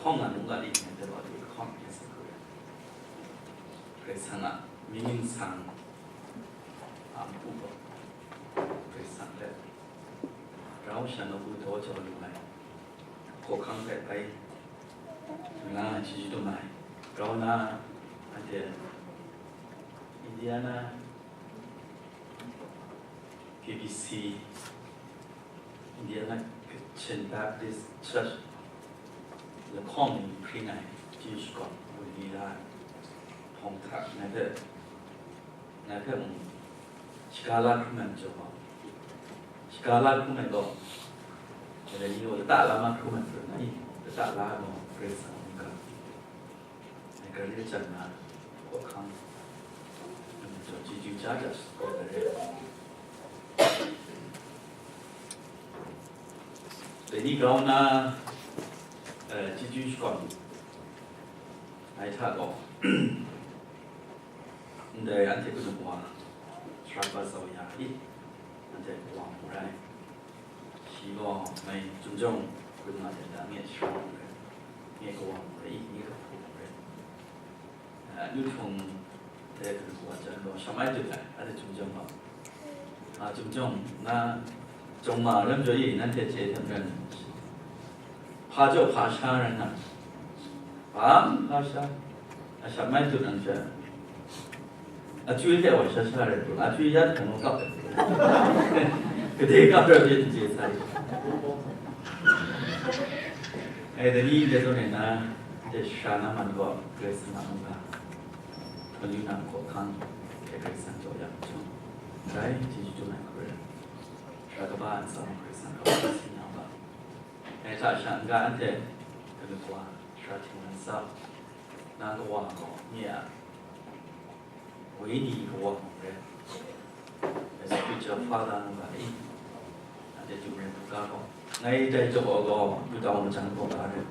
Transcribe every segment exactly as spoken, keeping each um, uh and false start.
Hkawng nga nungga li hte rau du lahkawng hte sa hku rai. Karai Kasang a mying nsang a matu gaw, Karai Kasang hpe rau sha nawku daw jau lu ai hkawhkang hpe bai nga chyeju dum ai. Grau na anhte Indiana K B C, Indiana Christian Baptist Church lahkawng ni hpring ai chyeju shakawn wunli la ai hpawng hta ngai hpe, ngai hpe mung shaga la hkrum ai majaw gaw, shaga la hkrum ai gaw, dai ni gaw lata la ma hkrum ai hpring ai, lata la ai gaw Karai Kasang mungga. Ngai gari jan na, hkawhkang, nang jaw chyeju ja ja shatkawt ai re. Dai ni grau na, eh, chyeju shakawn ai hta gaw, ndai anhte kanu wa, sara kaba zau ya i, anhte kawa mu rai. Shi gaw ngai Chyum Jawng rai nga dan da, nye shara mu rai, nye kawa mu rai, nye kahpu mu rai. Eh, lu htung de kanu wa jan gaw sha mai dut ai, anhte Chyum Jawng gaw. A, Chyum Jawng, na Chyum ma lam jaw i, nanhte chye hte maren, hpa jaw hpa sha rai na, hpa hpa sha, a sha mai dut nang sha. Achywi hte wa sha sha rai pru, achywi ya hkang kap ai. Kade kap rai pyi n chye sai. Ai, dai ni de zawn e na, de sha na man gaw, Karai Kasang a mungga, malu na hkawhkang, de Karai Kasang jaw ya jung, dai chyeju dum ai hku rai. Sara kaba ntsa mung Karai Kasang kaw si na ba. Dai hta sha n-ga anhte, kanu wa, sara htinglan sau, na kawa gaw, nye a, Wenyi kawa mung rai, spiritual father ngu ga i, anhte Jumre hkruga gaw, ngai dai jaw gaw, lutau majang gaw ga rai,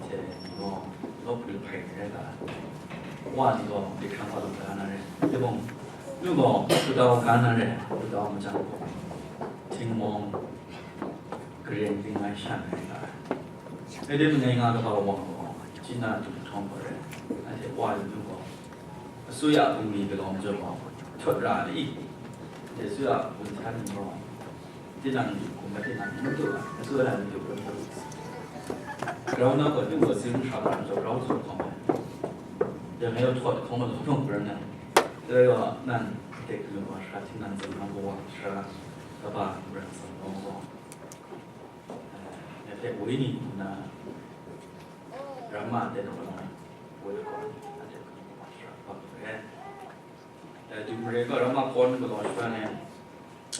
nte ni gaw, nawku lahpai ni rai ga, wa ni gaw, hpehkrang wa lu ga na rai, timung, nu gaw, lutau ga na rai, lutau majang gaw, htingmawng, karen ling ai shan rai ga ai. Ngai de mangai nga kaba wa gaw, chyi na du lahkawng gaw rai, anhte wa yu nu gaw, Asuya bungli galaw majaw gaw, htawt ra ai i? Asuya bun htan ni gaw, tinang hkum rai tinang n matu ai, asuya matu hkrum hkrum. Grau na gaw, nu gaw tsin hkra hkra majaw grau hkawm hkawm ai. Dai ngai gaw htawt hkawm ai, hkawm hkawm pran ai. Dai gaw, nang hte kanu wa sara htinglan tsawm na kawa sara kaba maren tsawm na gaw, eh, ngai hpe woi ni nna, ramma de na gaw, woi gaw, anhte kanu wa sara kaba maren. Eh, Jumre gaw ramma hpawn galaw shadawn ai,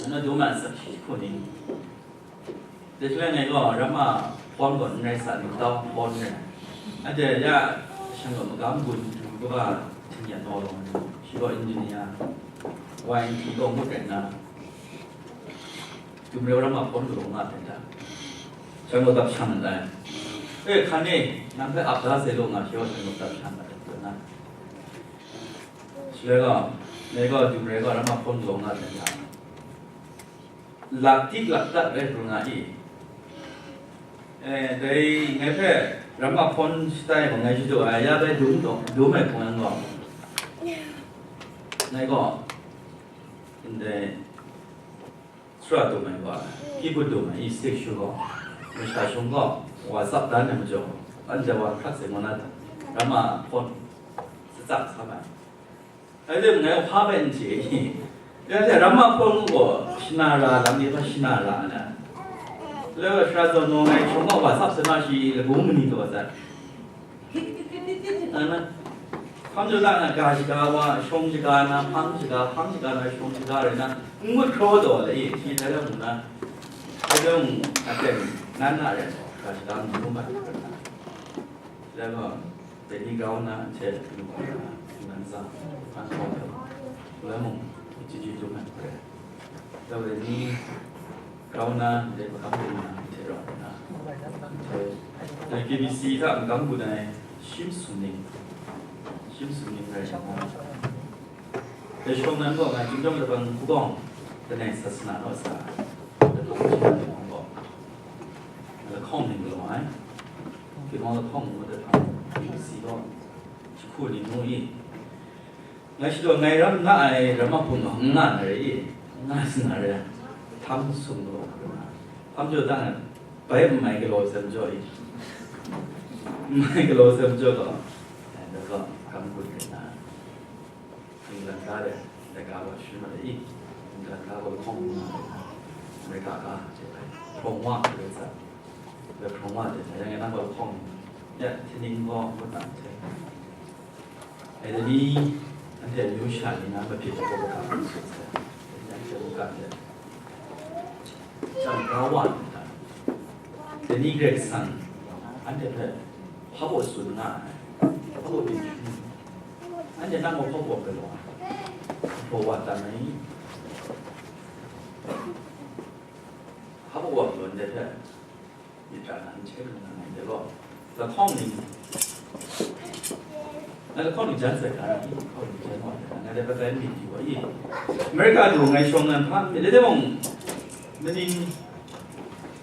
nna dum ai asak shi hku ni. Dai shaloi ngai gaw ramma hpawn gaw n rai sa, lutau hpawn rai. Anhte ya shang gaw magam gun du kaba htingyan naw lawng ai, shi gaw engineer, Y N T gaw ngut rai nna, Jumre ramma hpawn galaw nga ai hta, shang gaw dap shang ai. E, hkan e, nang hpe ap da sai law nga, shi gaw shang gaw dap shang ai, nna. Shaloi gaw, ngai gaw Jumre gaw ramma hpawn galaw nga ai hta, lak tik lak dat rai pru nga i? E, dai ngai hpe ramma hpawn shatai gaw ngai shadu ai, ya bai dum gaw, dum ai hpung yang gaw, ngai gaw, ndai, sara dum ai gaw, hpyi hput dum ai, i stick shu gaw, masha shung gaw, wa tsap dan ai majaw, anhte wa hkrat sai ngu na, ramma hpawn satsap sa ai. Anhte ngai hpa bai n chye i. Ya hte ramma hpawn gaw, shana ra, lam ni hpa shana ra na. Loi wa sara zawn gaw ngai shung gaw, wa tsap sai na shi, lagu mani taw ai. Ana, hkam jaw la na, ga shaga wa, shawng shaga na, hpang shaga, hpang shaga na, shawng shaga rai na, n ngut hkraw taw ai, shi dai lam nna, dai lam aten nan na rai, ga shaga n mu mat hkra na. Dai gaw, dai ni grau nna, n hte, n wa na, n nan tsang, an hkawng ai, lai mung, chyeju dum ai hkra. Dai ni grau nna, ndai magam gun na hte rau nna, dai K B C hta magam gun ai Shim Sum Ning, Shim Sum Ning rai nna, dai shawng nan gaw ngai Chyum Jawng Labang Hkugawng Langai Sasana naw sa, Labang Hkugawng gaw, lahkawng ning galaw ai. Kibawng lahkawng ngu dat hta, B B C gaw jahku ni ngu i, ngai shadaw ngai ram nga ai ram a hpung gaw n nga na re i, n nga si na re, htam sung gaw hkrum na, hpam jaw dang ai, bai n mai galaw sai majaw i, n mai galaw sai majaw gaw, ai, dai gaw, kam gun rai na. England ga de, America gaw shi ma de i, England ga gaw lahkawng ngu na, America ga, hprawng wa hkrai sa, hprawng wa de, yang e nang gaw lahkawng, ya, htingning gaw ngut na hte. Ai dai ni, anhte amyu sha ni na mabyin gaw ga hkrai sa, ya, hte mungkan de, jang ga wa ni ta, dai ni Karai Kasang, anhte hpe hpa baw tsun nga ai, hpa baw byin hpyi, anhte nang gaw hpa baw galaw ai, hpaw wa tam ai, hpa baw wa galaw ndai hpe, myit ra na n hte lu na ngai de gaw, lahkawng ni, ngai lahkawng ni jan sai hkra, lahkawng ni jan wa ai, ngai de hpa tai myit yu wa i, America du ngai shawng nan hpa, myit de de mung, maning,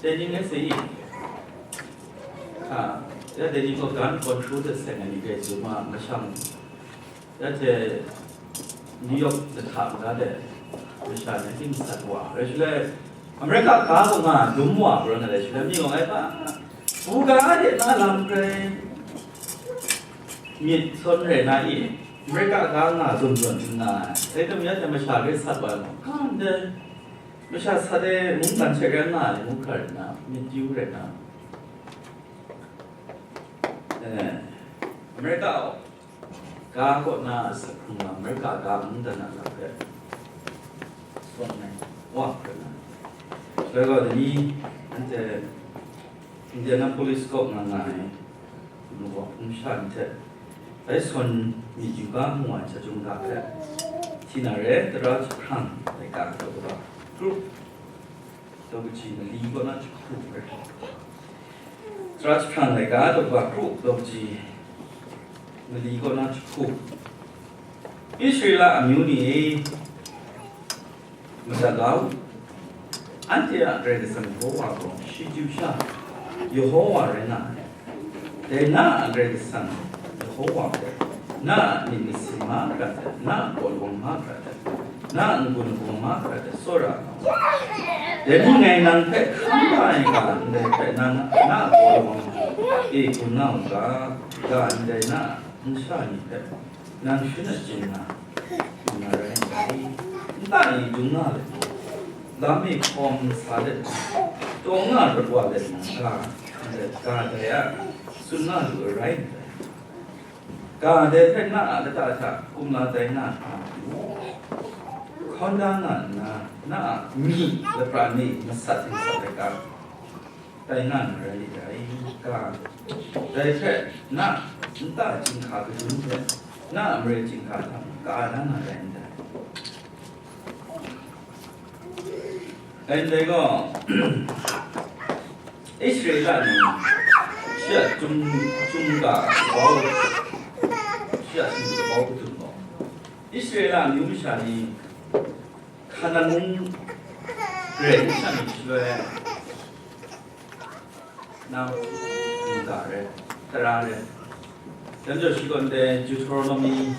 dai ni ngai sai i, hka, ya dai ni gaw gun control de seng ai ni grai tsun ma, mashang, ya hte New York lahta maga de, masha ni hkying sat wa, rai shaloi, America ga gaw nga dum wa, pru na rai shaloi, mi gaw ngai pa, bu ga de na lam rai, myit sawn rai na i, America ga nga zawn zawn n nga ai, rai tim ya hte masha grai sat wa ai gaw, ga ndai, masha sat ai mungkan hte rai nga ai, ngu hkra rai na, myit yu rai na, eh, America ga kaw na a sakhkrung lam, America ga mungdan a lam hpe sawn ai wa hkra na. Shaloi gaw, dai ni, anhte Indianapolis kaw nga nga ai, Munggaw hpung sha ni hte bai sawn myit yu ga mu ai Chyum Ga hpe, hti na re, tara jahprang laika daw kaba, group daw kaji mali kaw na jahku rai. Tara jahprang laika daw kaba, group daw kaji mali kaw na jahku. Israela amyu ni e, madat la u, anhte a Karai Kasang Yehowa gaw shi chyu sha Yehowa rai nga ai. Dai na a Karai Kasang Yehowa gaw na a myit masin mahkra hte, na a kaw lawang mahkra hte, na a n-gun n-gawm mahkra hte tsawra nga u. Dai ni ngai nang hpe hkam da ai ga ndai hpe nang na a kaw lawang e gun nga u ga, ga ndai na a nsha ni hpe nang shanat chyen na, na rai ndai. Nta ni dung nga let mung, lam e hkawm sa let mung, taw nga rawt wa let mung, ga, ga dai a tsun nga lu ai rai ndai. Ga dai hpe na a lata hta kumla tai nga hkra, hkawn da nga nna, na a myi lapran ni masat nsat ai ga, tai nga na rai li dai, ga. Dai hpe, na nta chyinghka kadun hpe, na a mare chyinghka hta ka da na rai ndai. Dai ndai gaw, Israela ni shi a chyum, chyum ga kabau, shi a chyum kabau kadun gaw, Israela amyu masha ni Hkanan mung grai n shan ai shaloi, nang mungga rai, tara rai. Dai majaw shi gaw ndai Deuteronomy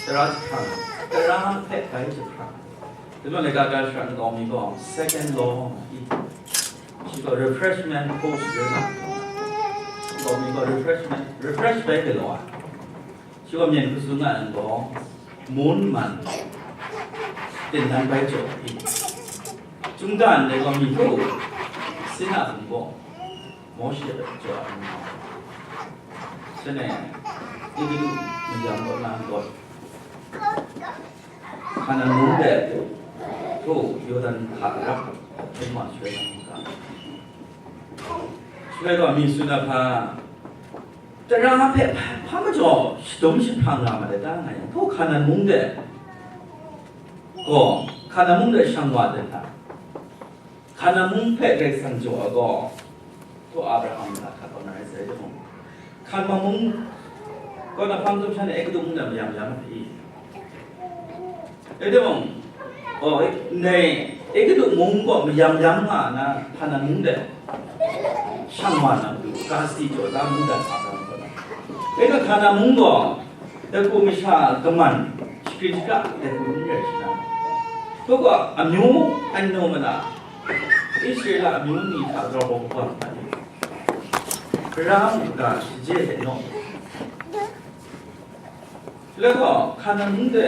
tara jahprang, tara hpe bai jahprang. Dai majaw laika ga shara nkau mi gaw second law nga i. Shi gaw refreshment course rai nga. Nkau mi gaw refreshment, refresh bai galaw ai. Shi gaw myen hkru tsun nga ai gaw, mun man, ten nan bai jaw ai. Chyum ga ndai gaw mi hkru, Sina hpung gaw, Mawshe hpe jaw ai. Shanhte, Egutu mayam kaw na rawt, Hkanan mung de, hkru, Yawdan hka rap, hpung wa shaloi na mung ga. Shaloi gaw mi tsun na hpa, Tara hpe hpa majaw shadum jahprang nga ma let ta nga yang, hkaw Hkanan mung de gaw, Hkanan mung de shang wa de hta, Hkanan mung hpe Karai Kasang jaw ai gaw, hkaw Abraham hta hkrat kau na rai sai timung, Hkanan mung kaw na hpang jawm sha ni Egutu mung de mayam ya ma hte i? Rai timung, oh, ndai Egutu mung gaw mayam yam nga na, Hkanan mung de shang wa na matu, ga sadi jaw da mu dat a ga matu. Dai ga hka na mung gaw, dai hku masha kaman, shagrin shaga dai hku n rai shi na. Hkau gaw amyu, anno mana, Israela amyu ni hta grau kau kaba hta ni, Sara mung ga shaje hte naw. Shaloi gaw, Hkana mung de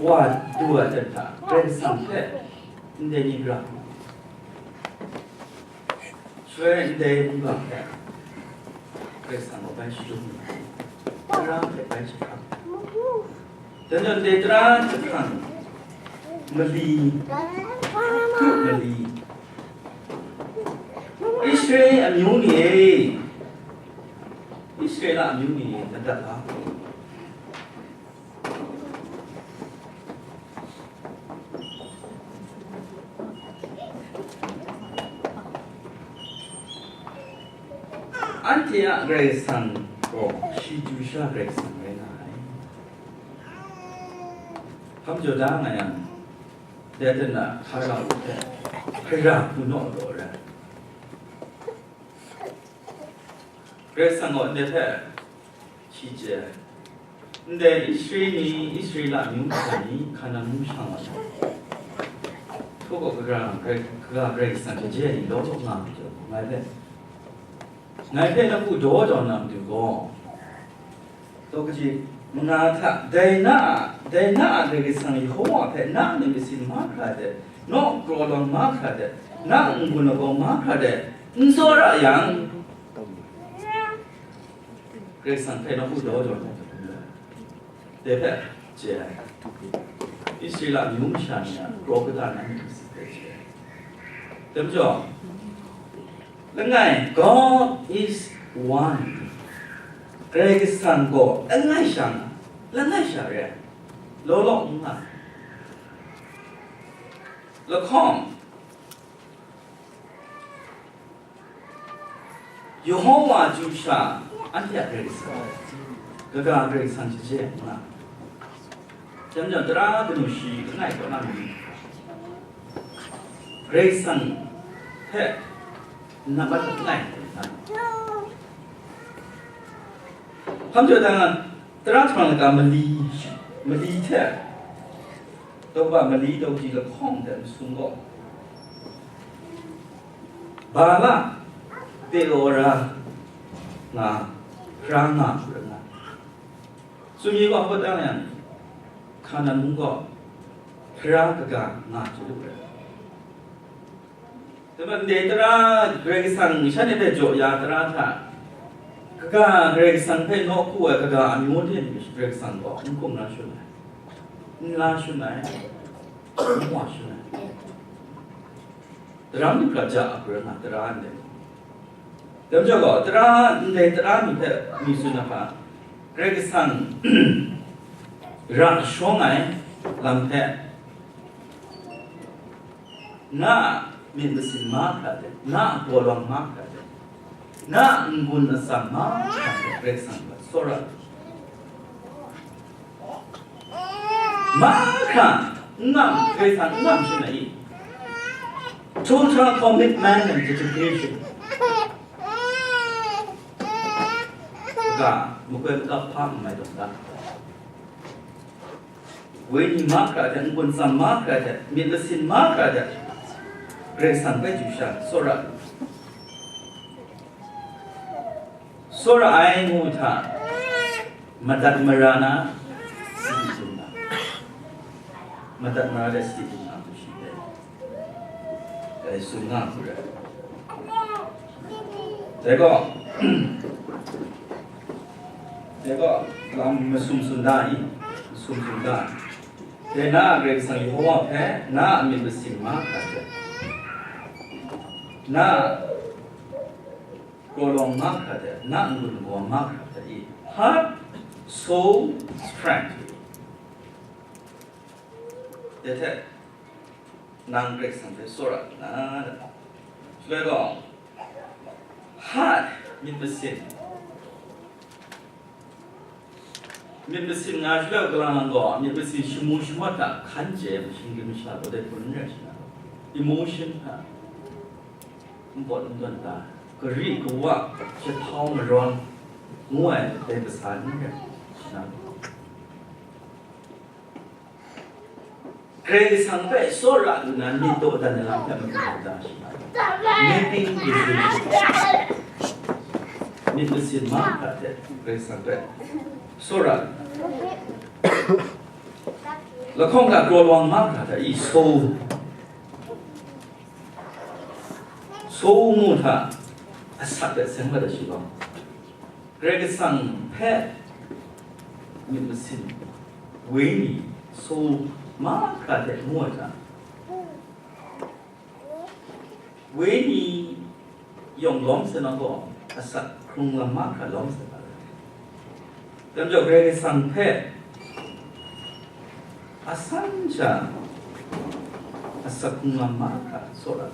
wa du ai hta, Karai Kasang hpe ndai ni gara. Shaloi ndai mungga hpe Karai Kasang gaw bai shadum ai, tara hpe bai jahprang. Dan jaw, ndai tara jahprang mali, hku mali, Israela amyu ni e, Israela amyu ni e, madat ga. Anhte a Karai Kasang gaw shi du sha Karai Kasang rai nga ai. Hkam jaw da nga yang, dai hta na hkara u hpe hkara hku naw law rai. Karai Kasang gaw ndai hpe shi chye ai. Ndai Israela ni, Israela amyu masha ni, Hkana mung shang wa ai. Hkau gaw kaga, kaga Karai Kasang hte je ai ni law law nga ai majaw, ngai hpe, ngai hpe nawku daw taw na matu gaw, daw kaji manga hta, dai na a, dai na a Karai Kasang Yehova hpe na a myit masin mahkra de, naw kraw lawang mahkra de, na a n-gun lagaw mahkra de, n tsawra yang, Karai Kasang hpe nawku daw taw na matu, dai hpe chye ai. Israela amyu masha ni a kraw kata na myit masin hpe chye ai. Dai majaw, langai, God is one. Karai Kasang gaw langai sha nga, langai sha re ai, law law n nga ai. Lahkawng, Yehova chyu sha, anhte a Karai Kasang, kaga Karai Kasang shaje ai n nga. Jang jang tara kanu shi langai kaw na myit, Karai Kasang hpe nambat langai n nga. Hkam jaw da, tara jahprang laga mali, mali hte, daw kaba mali daw kaji lahkawng hte masum gaw, Bala, Peora nga, hkra nga hku rai nga. Tsun mi gaw hpa tang yang, Hkana mung gaw hkra kaga nga chyalu rai. Dai majaw, ndai tara Karai Kasang shanhte hpe jaw ya tara hta, kaga Karai Kasang hpe nawku ai kaga amyu hte ni Karai Kasang gaw n hkum la shun ai, n la shun ai, n wa shun ai. Daram lu hkra ja a hkra nga tara ndai. Dai majaw gaw, tara ndai tara ni hpe mi tsun na hpa, Karai Kasang ra shawng ai lam hpe, na a myit masin mahkra de, na a gawlawng mahkra de, na a n-gun atsam mahkra de, Karai Kasang hpe tsawra ai. Mahkra n ngam, Karai Kasang n ngam shin ai i? Total commitment and dedication. Ga, makoi makap hpa n mai tawn ga. Wenyi mahkra hte, n-gun atsam mahkra hte, myit masin mahkra hte, Karai Kasang hpe chyu sha, tsawra lu. Tsawra ai ngu hta, madat mara na, sadi dum na. Madat mara de sadi dum na, tu shi de. Dai tsun nga hku rai. Dai gaw, dai gaw, lam masum tsun da i, masum tsun da. Dai na a Karai Kasang Yehova hpe na a myit masin mahkra hte, na a gawlawng mahkra hte, na a n-gun lagaw mahkra hte i, heart, soul, strength. Dai hte, nang Karai Kasang hpe tsawra nna, shaloi gaw, heart, myit masin, myit masin nga shaloi galang lang gaw, myit masin shamu shamawt hta hkan chye ai shinggyim masha gaw dai hpun n rai shi na, emotion hta n pawt n tawn da. gari kawa, jahtau marawn ngu ai dai kasa n rai. Karai Kasang hpe tsawra nna myit dawdan ai lam hpe madu da shi. Making decision. Myit masin mahkra hte Karai Kasang hpe tsawra, lahkawng hta kraw lawang mahkra hta i, so, so mu hta asak hte seng mat ai shi gaw, Karai Kasang hpe myit masin, wenyi, so mahkra hte ngu ai hta, wenyi yawng lawm sai na gaw, asak hkrung lam mahkra lawm sai na rai. Dai majaw, Karai Kasang hpe a san sha asak hkrung lam mahkra tsawra.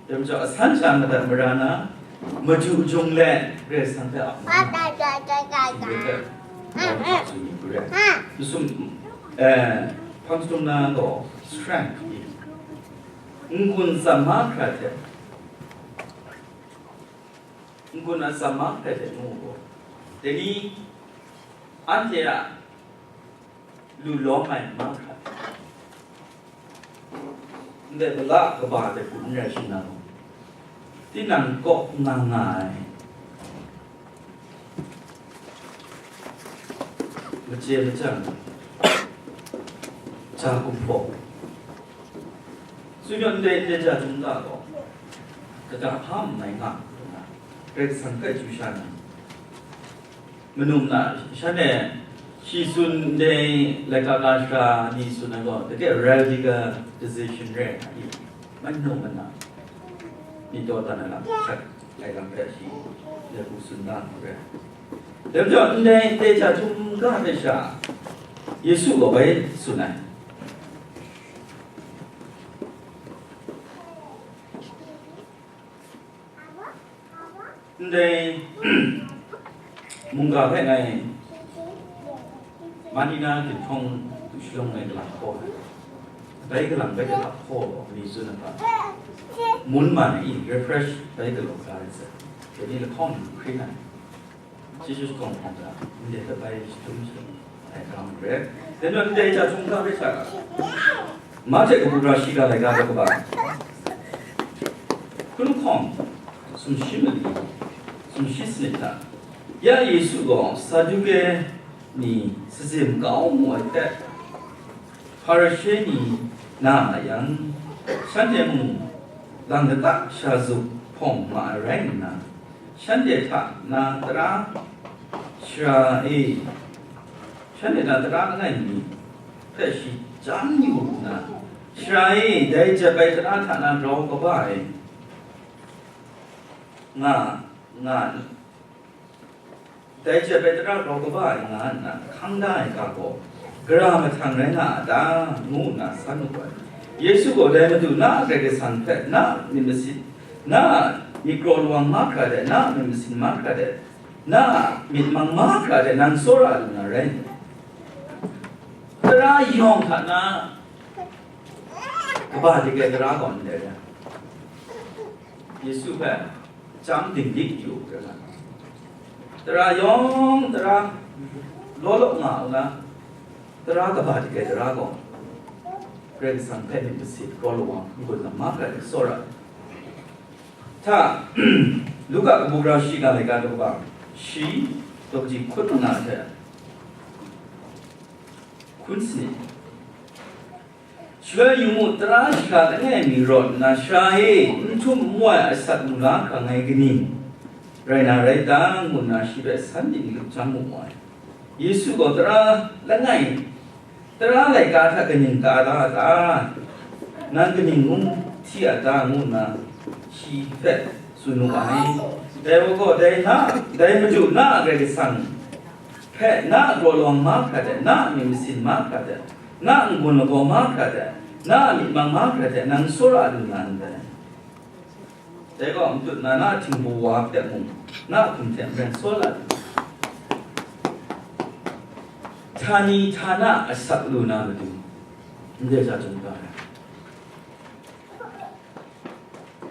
Dai majaw, a san sha madat mara na, maju jung le Karai Kasang hpe ap na, shi hpe lawm hta tsun yu hku re. Masum, eh, hpang jahtum na gaw strength, n-gun tsam mahkra hte, n-gun a tsam mahkra hte ngu gaw, dai ni anhte a lu lawm ai mahkra hte, ndai bala kaba hte hku n rai shi na gaw, tinang kaw nga nga ai, machye machyang, ja kumhpaw, tsun yawn ndai ndai ja htum ga gaw, kata hpa n mai nga, nna, Karai Kasang hpe chyu sha na, manu ma na, shanhte shi tsun ndai laika ga shara ni tsun ai gaw, dai radical decision rai ai, manu ma na, myit dawdan ai lam shat ai lam hpe shi, dai hku tsun da ai rai. Dai majaw, ndai ndai ja htum ga hpe sha, Yesu gaw bai tsun ai. Ndai mungga hpe ngai Manila ginhprawng du shalawng ngai galak hkaw ai. Bai galang bai galak hkaw gaw, mi tsun ai hta, mun man ai i, refresh bai galaw ga ai zawn, dai ni lahkawng hkring ai. Jesu hkawng hkawng hta, ndai hpe bai shadum shadum ai hkam rai. Dai majaw, ndai ja htum ga rai sha, Mahte kabu gara shiga laika daw kaba, hkun hkawng sumshi mali, sumshi sanit hta, ya Yesu gaw Saduke ni sazim kau mu ai hte, Hparishe ni na ma yang, shanhte mung lang lata sha zup hpawng ma ai rai nna, shanhte hta na tara shara e, shanhte hta tara langai mi hpe shi chyam yu nna, shara e, dai jep ai tara hta na grau kaba ai nga, nga, dai jep ai tara grau kaba ai nga nna hkang da ai ga gaw, gara mahtang rai nga a ta? Ngu nna san wu ai. Yesu gaw dai Madu na a Karai Kasang hpe na myit masin, na myit kraw lawang mahkra de, na myit masin mahkra de, na myit mang mahkra de nang tsawra lu na rai. Tara yawng hta na kaba dik ai tara gaw ndai rai. Yesu hpe chyam dinglik yu rai nga. Tara yawng, tara law law nga u na, tara kaba dik ai tara gaw, Karai Kasang hpe myit masin, kraw lawang, n-gun lam mahkra de tsawra. Hta, Luka kabu gara shiga laika daw kaba, shi, daw kaji hkun manga hte hkun sanit. Shaloi yu mu, tara shara langai mi rawt nna, "Sara e, n htum n wai asak mu la hkra ngai kaning rai na rai ta?" ngu nna shi hpe san dinglik chyam mu ai. Yesu gaw, "Tara langai, tara laika hta kaning ka la a ta? Nang kaning ngu hti a ta?" ngu nna shi hpe tsun wu ai. Dai wa gaw, "Dai na, dai Madu na a Karai Kasang hpe na a kraw lawang mahkra de, na a myit masin mahkra de, na a n-gun lagaw mahkra de, na a myit mang mahkra de, nang tsawra lu na ndai. Dai gaw matut na, na a htingbu wa hpe mung, na a hkum hte maren tsawra lu, htani htana asak lu na matu, ndai ja chyum ga ai."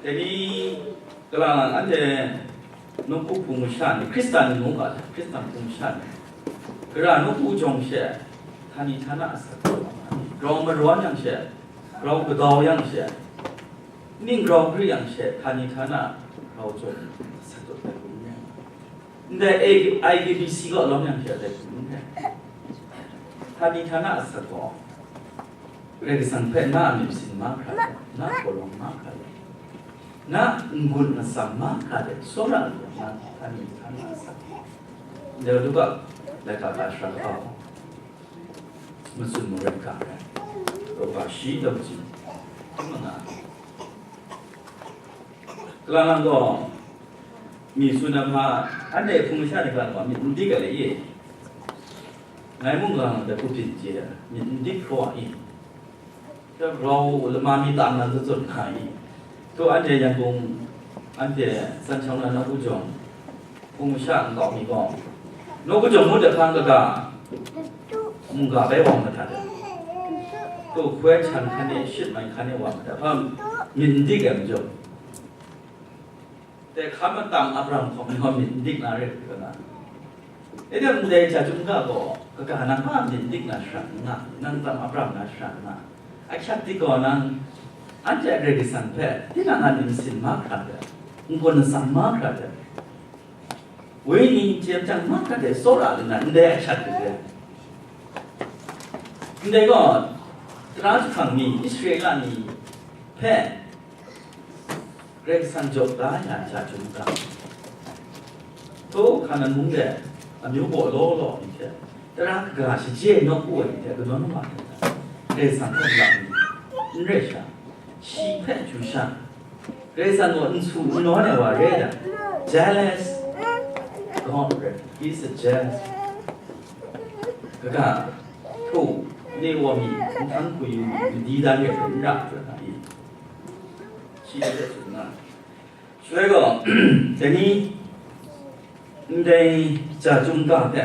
Dai ni, kalang lang anhte nawku hpung masha ni, Hkristan ni ngu ga, Hkristan hpung masha ni, gara nawku jawng she, htani htana asak grau, grau marawn yang she, grau kadau yang she, ning grau gri yang she, htani htana grau jawng asak grau ai hpung ni. Ndai I K B C kaw lawm yang hte dai hpung n rai. Htani htana asak gaw, Karai Kasang hpe na a myit masin mahkra let, na a palawng mahkra let, na a n-gun atsam mahkra let, tsawra lu yang na htani htana asak gaw, ndai Luka laika ga shara kaba gaw, matsun marai ga rai, Luka shi daw jin, manga. Kalang lang gaw, mi tsun ai hpa, anhte hpung masha ni ga gaw myit n dik ai le i? Ngai mung galang de hku byin chye ai, myit n dik hkraw ai i? Grau lama mi tam na zawn zawn nga i? Tu anhte Yangon, anhte San Shawng na nawku jawng, hpung masha nkau mi gaw, nawku jawng ngut ai hpang kaga, mungga bai wa madat ai. Tu hkoi htan hkan e, shit mai hkan e wa madat ai hpa, myit n dik ai majaw, dai hkam atam Abraham hkawng ni gaw myit n dik na rai nga. E dai ndai ja chyum ga gaw, kaga nang hpa myit n dik na shara n nga, nang tam Abraham na shara n nga. Ahkyak dik gaw nang, anhte a Karai Kasang hpe, tinang a myit masin mahkra hte, n-gun atsam mahkra hte, wenyi chyem chyang mahkra hte tsawra lu na, ndai ahkyak dik re. Ndai gaw, tara jahprang ni, Israela ni hpe, Karai Kasang jaw da ya ai ja chyum ga, htaw Hkanan mung de amyu baw law law ni hte, tara kaga shaje nawku ai ni hte kanawn wa ai hta, Karai Kasang hpe lap ni n rai sha, shi hpe chyu sha, Karai Kasang gaw n su n nawn ai wa re ai, jealous God rai, he is a jealous. Kaga, htaw, ni wa mi, n htan hku yu mi, madi dan re hpe n ra ai, i? Shi hpe tsun nga ai. Shaloi gaw, dai ni, ndai ja chyum ga hpe,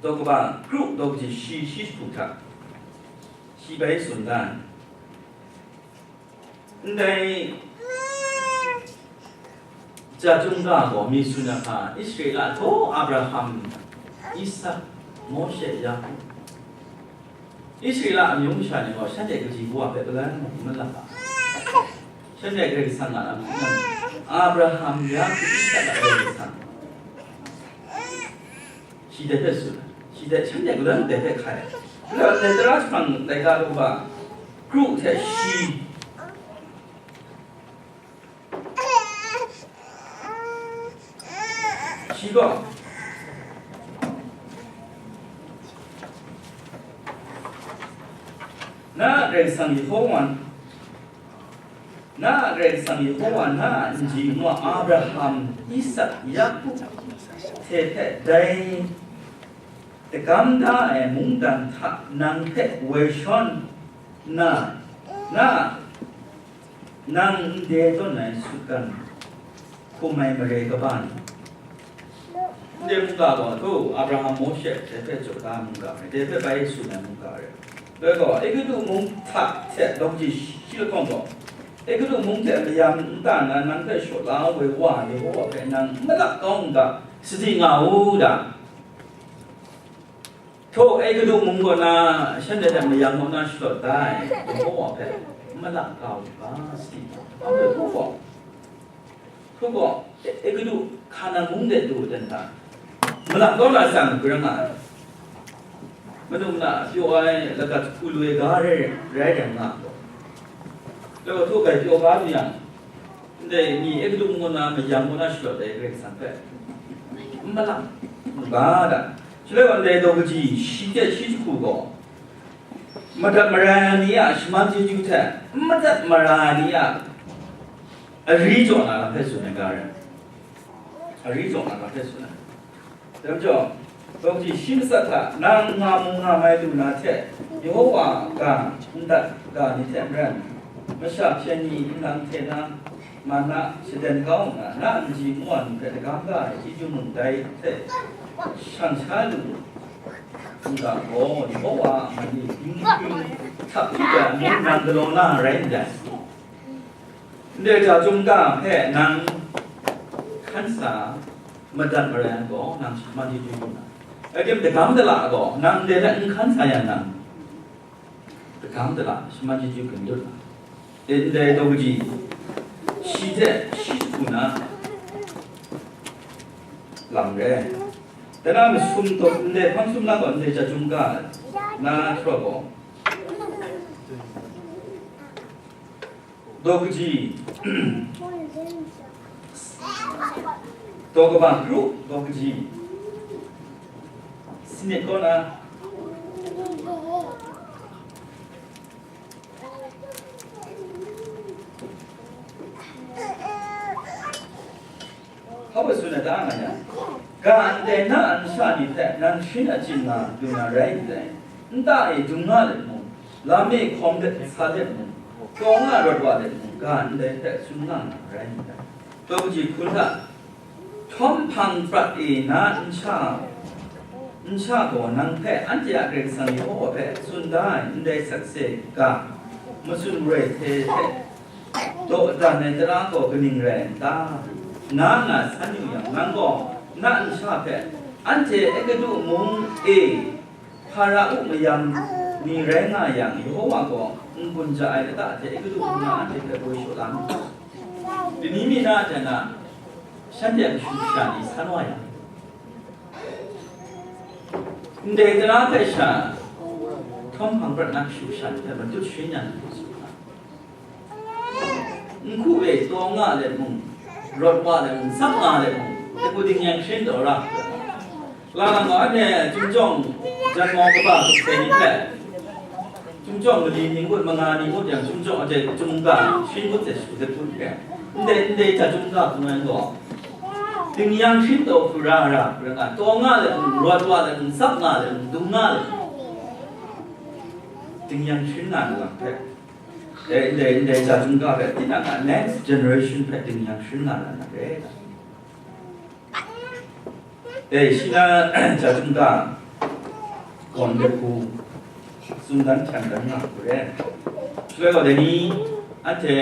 daw kaba kru daw kaji shi shi jahku hta, shi bai tsun da ai. Ndai ja chyum ga gaw mi tsun ai hpa, Israela htaw Abraham, Isak, Mawshe, Yaku. Israela amyu masha ni gaw shanhte kaji wa hpe palai mung n malap a. Shanhte Karai Kasang a lam hpe nang, Abraham, Yaku, Isak a Karai Kasang. Shi dai hpe tsun ai, shi dai, shanhte galoi dai hpe hkai ai. Galoi dai tara jahprang laika kaba kru hte shi, shi gaw, na a Karai Kasang Yehova, na a Karai Kasang Yehova na a nji nwa Abraham, Isak, Yaku hte hpe dai dagam da ai mungdan hta nang hpe woi shawn nna, na a, nang ndai tawn ai sutgan hkum ai mare kaba ni, ndai mungga gaw, htaw Abraham, Mawshe dai hpe jaw da ai mungga rai, dai hpe bai tsun ai mungga rai. Dai gaw, Egutu mung hta hte daw kaji shi lahkawng gaw, Egutu mung hte mayam nta na nang hpe shaw la woi wa ai Yehova hpe nang n malap kau n ga, sadi nga u da. Htaw Egutu mung kaw na, shanhte hte mayam kaw na shalawt da ai Yehova hpe n malap kau u ga, sadi nga u. Hpa hpe hku gaw, hku gaw, E-, Egutu Hkanan mung de du dan hta, malap kau na shang hkrum nga ai. Manu mana pyaw ai lagat hku lu ai ga rai, rai rai nga gaw, law htaw gai pyaw ga lu yang, ndai mi Egutu mung kaw na mayam kaw na shalawt ai Karai Kasang hpe n malap u ga da. Shaloi wa ndai daw kaji shi hte shi jahku gaw, madat marai ai ni a shaman chyeju hte n madat marai ai ni a ari jaw na lam hpe tsun ai ga rai. Ari jaw na lam hpe tsun ai. Dai majaw, daw kaji shi matsat hta, nang nga mu nga mai lu na hte, Yehova ga n dat ga ni hte maren, masha hpyen ni nlang hte na, mana shaden kau nna, na a nji nwa ni hpe dagam da ai chyeju mung dai hte shan sha lu u. Chyum ga gaw Yehova a man e dinghpring htap hpyi ai amu nang galaw na rai ndai. Ndai hta chyum ga hpe nang hkan sa madat marai ai gaw, nang shaman chyeju lu na. Rai tim, dagam dala gaw nang ndai hpe n hkan sa yang, nang dagam dala shaman chyeju gun dut na. Ndai daw kaji shi hte shi jahku na lam re. Dai na masum taw, ndai hpang sum na gaw ndai hta chyum ga na hkra gaw, daw kaji, daw kaba kru, daw kaji, sanit kaw na, hpa baw tsun ai ta nga yang, ga ndai na a nsha ni hpe nang sharin achyin nga lu na rai ndai. Nta e dung nga let mung, lam e hkawm let sa let mung, taw nga rawt wa let mung, ga ndai hpe tsun nga na rai ndai. Daw kaji hkun hta, htawm hpang prat e na nsha, nsha gaw nang hpe anhte a Karai Kasang Yehova hpe tsun da ai ndai sakse ga, matsun maroi hte hte daw dan ai tara gaw kaning rai n ta? Nga nga san yu yang, nang gaw na nsha hpe anhte Egutu mung e Hpara-u mayam ni rai nga yang, Yehova gaw n-gun ja ai lata hte Egutu mung na anhte hpe goi shaw la nu. Dai ni mi na hte na, shanhte a kashu kasha ni san wa yang, ndai tara hpe sha, htawm hpang prat na kashu kasha ni hpe matut sharin yang, N hku e taw nga let mung, rawt wa let mung, tsap nga let mung, dai hku ding yang sharin taw ra. Lang lang gaw, anhte Chyum Jawng, janmau kaba hkuk sai ni hpe, Chyum Jawng mali ni ngut, manga ni ngut yang, Chyum Jawng a hte Chyum Ga sharin ngut hte shagu hte hpun hpe, ndai, ndai hta Chyum Ga hpung ai gaw, ding yang sharin taw hku ra ra, rai nga, taw nga let mung, rawt wa let mung, tsap nga let mung, dung nga let mung, ding yang sharin nga ai lam hpe, E, ndai, ndai hta Chyum Ga hpe tinang a next generation hpe ding yang sharin nga na re. E, shi na hta Chyum Ga gawn de hku tsun dan hten dan nga hku re. Shaloi gaw dai ni, anhte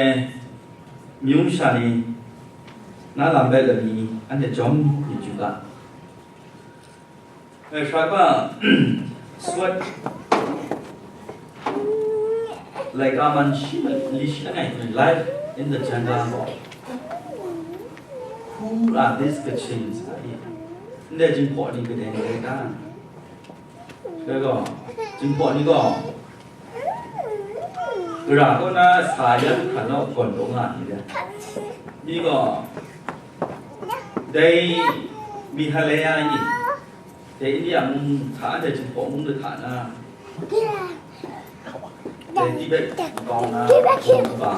myu masha ni na lam bai lani anhte jawm myit yu ga. E, hkra ga, Swat laika man shi mali shi langai hte, Life in the Jungle gaw, Who are these Kachins? Ndai Jinghpaw ni kadai rai ta? Dai gaw, Jinghpaw ni gaw, Gara kaw na sa yan hkran naw gawn taw nga ai ni le, ni gaw, dai Meghalaya ni, dai India mung hta, dai Jinghpaw mung hta na, dai Tibet kau na, kaba,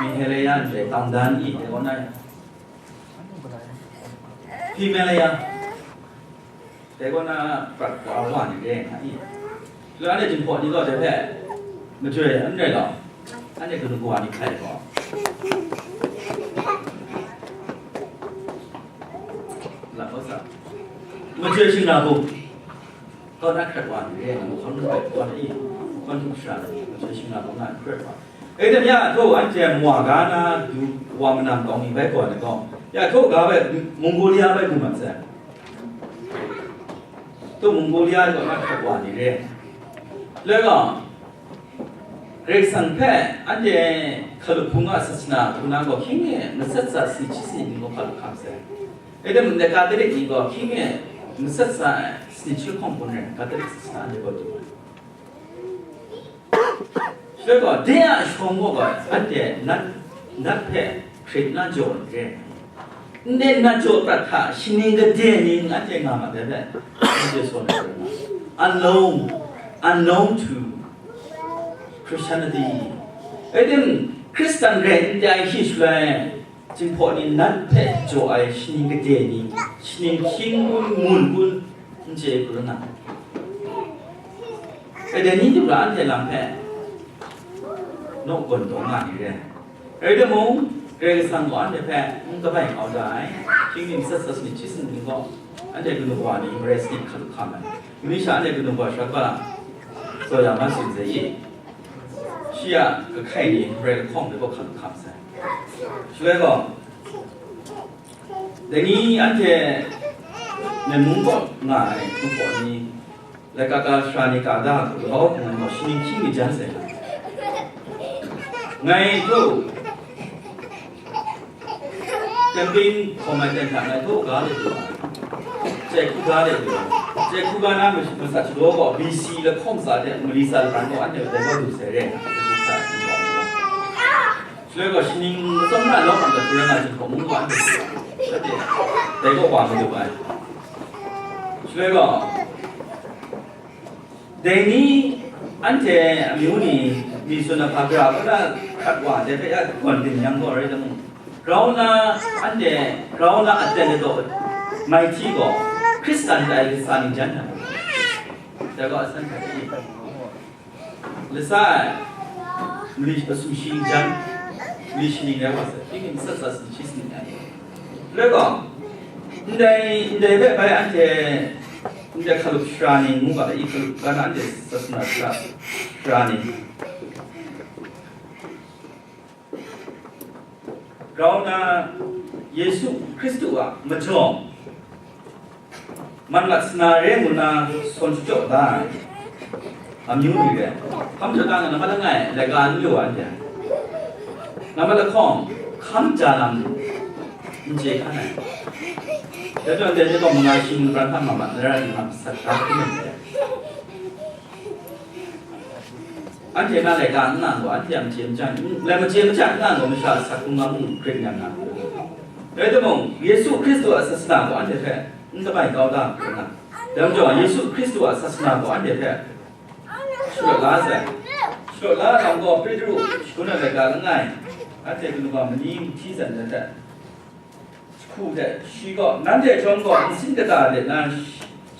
Meghalaya ni dai Tangdan ni, dai kaw na, Himalaya, dai kaw na prat wa wa ni re nga i. Shaloi anhte Jinghpaw ni gaw dai hpe majoi n rai law, anhte kanu kawa ni hkai gaw, la kau sa, majoi shingra hku kaw na hkrat wa ni re nga, hkawn hkrat wa ni, hkawn hkrat shara, majoi shingra hku nga hkrat wa. E, dai ya htaw anhte Mwa ga na du wa manam kau ni bai gaw ai gaw, ya htaw ga bai Mongolia bai du mat sai. Htaw Mongolia gaw na hkrat wa ni re. Lai gaw, Karai Kasang hpe anhte Hkalup hpung a sasana hku na gaw hkying e matsat tsa sanit shi sanit ni gaw hkalup hkam sai. E, dai mung dai Katolik ni gaw hkying e matsat tsa sanit shi hkawng hpun rai, Katolik sasana anhte gaw du ai. Shaloi gaw, de a shawng gaw gaw, anhte nat, nat hpe hkrit na jaw n re. Ndai nat jaw prat hta, shaning kade ning anhte nga ma dai hpe, anhte saw na rai nga. Unknown, unknown to Christianity. Rai tim, Hkristan rai n tai hte shaloi, Jinghpaw ni nat hpe jaw ai shaning kade ni, shaning hkying kun, ngun kun, n chye hkru na. Dai ni du la anhte lam hpe naw gawn taw nga ni re. Rai timung, Karai Kasang gaw anhte hpe n kabai kau da ai, hkying ning sat sat ni hti sin ni gaw, Anhte kanu wa ni marai sanit hkalup hkam ai. Mali sha anhte kanu wa sha kaba tsaw ya ma tsun sai i? Shi a kahkai ni marai lahkawng de gaw hkalup hkam sai. Shaloi gaw, dai ni anhte Myen mung kaw nga ai hpung kaw ni, laika ka sara ni ka da hku hkau hkung ai gaw, shi ning hkying mi jan sai. Ngai hku, Camping hkawm ai ten hta ngai htaw ga de du ai, chye hku ga de du ai. Chye hku ga na mas-, masat shadaw gaw, B C lahkawng tsa de, mali tsa laban gaw anhte dai gaw du sai re ai. Shaloi gaw, shaning matsawm na lawm ai hku rai nga, Jinghpaw mung gaw anhte du ai. Dai gaw wa madu ai. Shaloi gaw, dai ni, anhte amyu ni, mi tsun a hpa gara kaw na hkrat wa, dai hpe ya gawn byin yang gaw rai timung, grau na, anhte grau na aten ai daw mai hti gaw, Hkristan tai latsa ning jan ai. Dai gaw asan hkrai hte i? Latsa ai, mali asu shi jan, mali shaning rai wa sai, tinang matsat tsa sumshi sanit ai. Rai gaw, ndai, ndai hpe bai anhte, ndai hkalup sara ni ngu ga, i hkalup ga na anhte sasana sara, sara ni. Grau na Yesu Hkristu a majaw man mat sana re ngu na sawn shachyaw da ai amyu ni re, hkam jaw da nga, nambat langai laika n lu anhte, nambat lahkawng hkam ja lam n chye hkan ai. Dai hpang de ni gaw manga shi mung pran hta mat mat na ra ni nga masat da hkrum ai. Anhte na laika n nga gaw, anhte a machye machyan, n-, lai machye machyan n nga gaw, masha asak hkungga mung grit yang nga. Rai timung, Yesu Hkristu a sasana gaw anhte hpe n damai kau da hkrum nga. Dai majaw, Yesu Hkristu a sasana gaw anhte hpe sharawt la sai. Sharawt la ai lam gaw, Petru shangun ai laika langai, anhte kanu wa mani hti san ai hte, hku hte shi gaw, nanhte chyawm gaw nsin kata de na,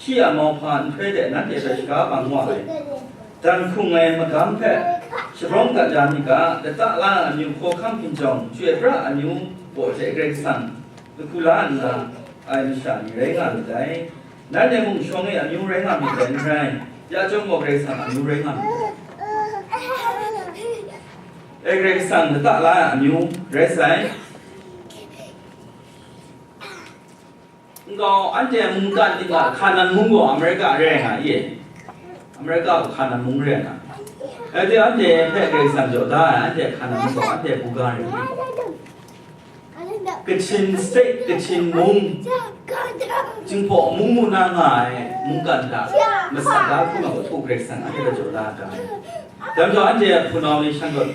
shi a mauhpa nhtoi de nanhte hpe shaga bang wa ai. Dan hkrung ai magam hpe shabrawng dat ya mi ga, lata la ai amyu hkawhkam hkinjawng, chyoi pra ai amyu baw hte Karai Kasang lahku la nna ai masha ni rai nga myit dai. Nanhte mung shawng e amyu rai nga myit dai n rai, ya chyawm gaw Karai Kasang amyu rai nga myit dai. E, Karai Kasang lata la ai amyu rai sai. Nkau, anhte mungkan ting a, Hkanan mung gaw Amerika re ai nga i? Amerika gaw Hkanan mung re ai nga. Rai timung, anhte hpe Karai Kasang jaw da ai, anhte Hkanan mung gaw, anhte buga re ai. Kachin State, Kachin mung, Jinghpaw mung mu na nga ai mungkan hta masat da hkrum ai gaw, Karai Kasang anhte hpe jaw da ai. Dai majaw, anhte hpunau ni shan gaw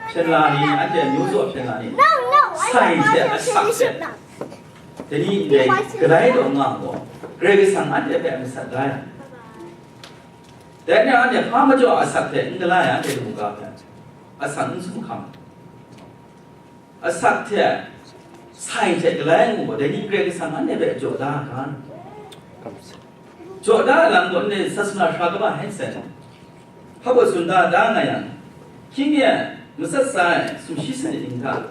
hpyen la ni, anhte myu zaw hpyen la ni, sai hte asak hte, dai ni ndai galai daw nga gaw, Karai Kasang anhte hpe masat da ai. Dai ni anhte hpa majaw asak hte n galai ai, anhte lamu ga hpe asak n sumhkam. Asak hte sai hte galai ngu gaw, dai ni Karai Kasang anhte hpe jaw da ga. Jaw da ai lam gaw, ndai sasana sara kaba Hanson hpa baw tsun da, da nga yang, hkying ye matsat sa ai sumshi sanit ning hta,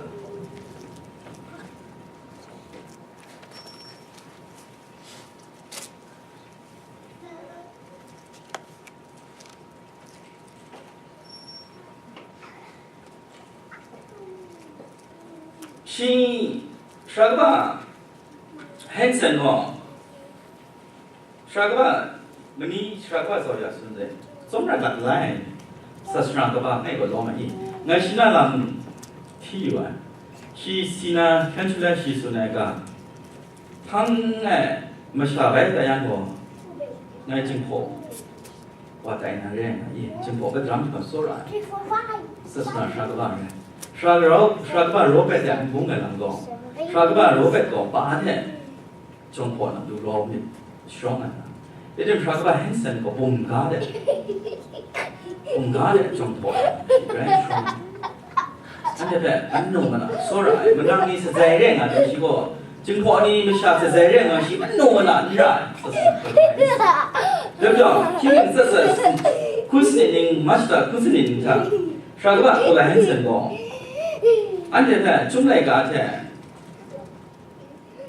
shi sara kaba Hanson gaw, sara kaba, mani sara kaba tsawra tsun sai, tsawmrat lat lai, sasana kaba ngai gaw lawm ai i? Ngai shi na lam hti yu ai. Shi si na hkyan shu la shi tsun ai ga, hpang ai masha bai tai yang gaw, ngai Jinghpaw wa tai na re ai nga i? Jinghpaw hpe daram hkam tsawra ai. Sasana sara kaba re. Sara rau, sara kaba Robert de n bung ai lam gaw, sara kaba Robert gaw pa hte Jinghpaw na du rau myit sharawng ai. Rai tim, sara kaba Hanson gaw bum ga de, bum ga de Jinghpaw na rai sharawng ai. Anhte hpe, annu mana tsawra ai, manang ni sazai re nga jang shi gaw, Jinghpaw ni masha sazai re nga shi, annu mana n ra ai. Dai majaw, hkying ning tsat tsat, hkun sanit ning, March hta hkun sanit ning hta, sara kaba Paul Hanson gaw, anhte hpe chyum laika hte,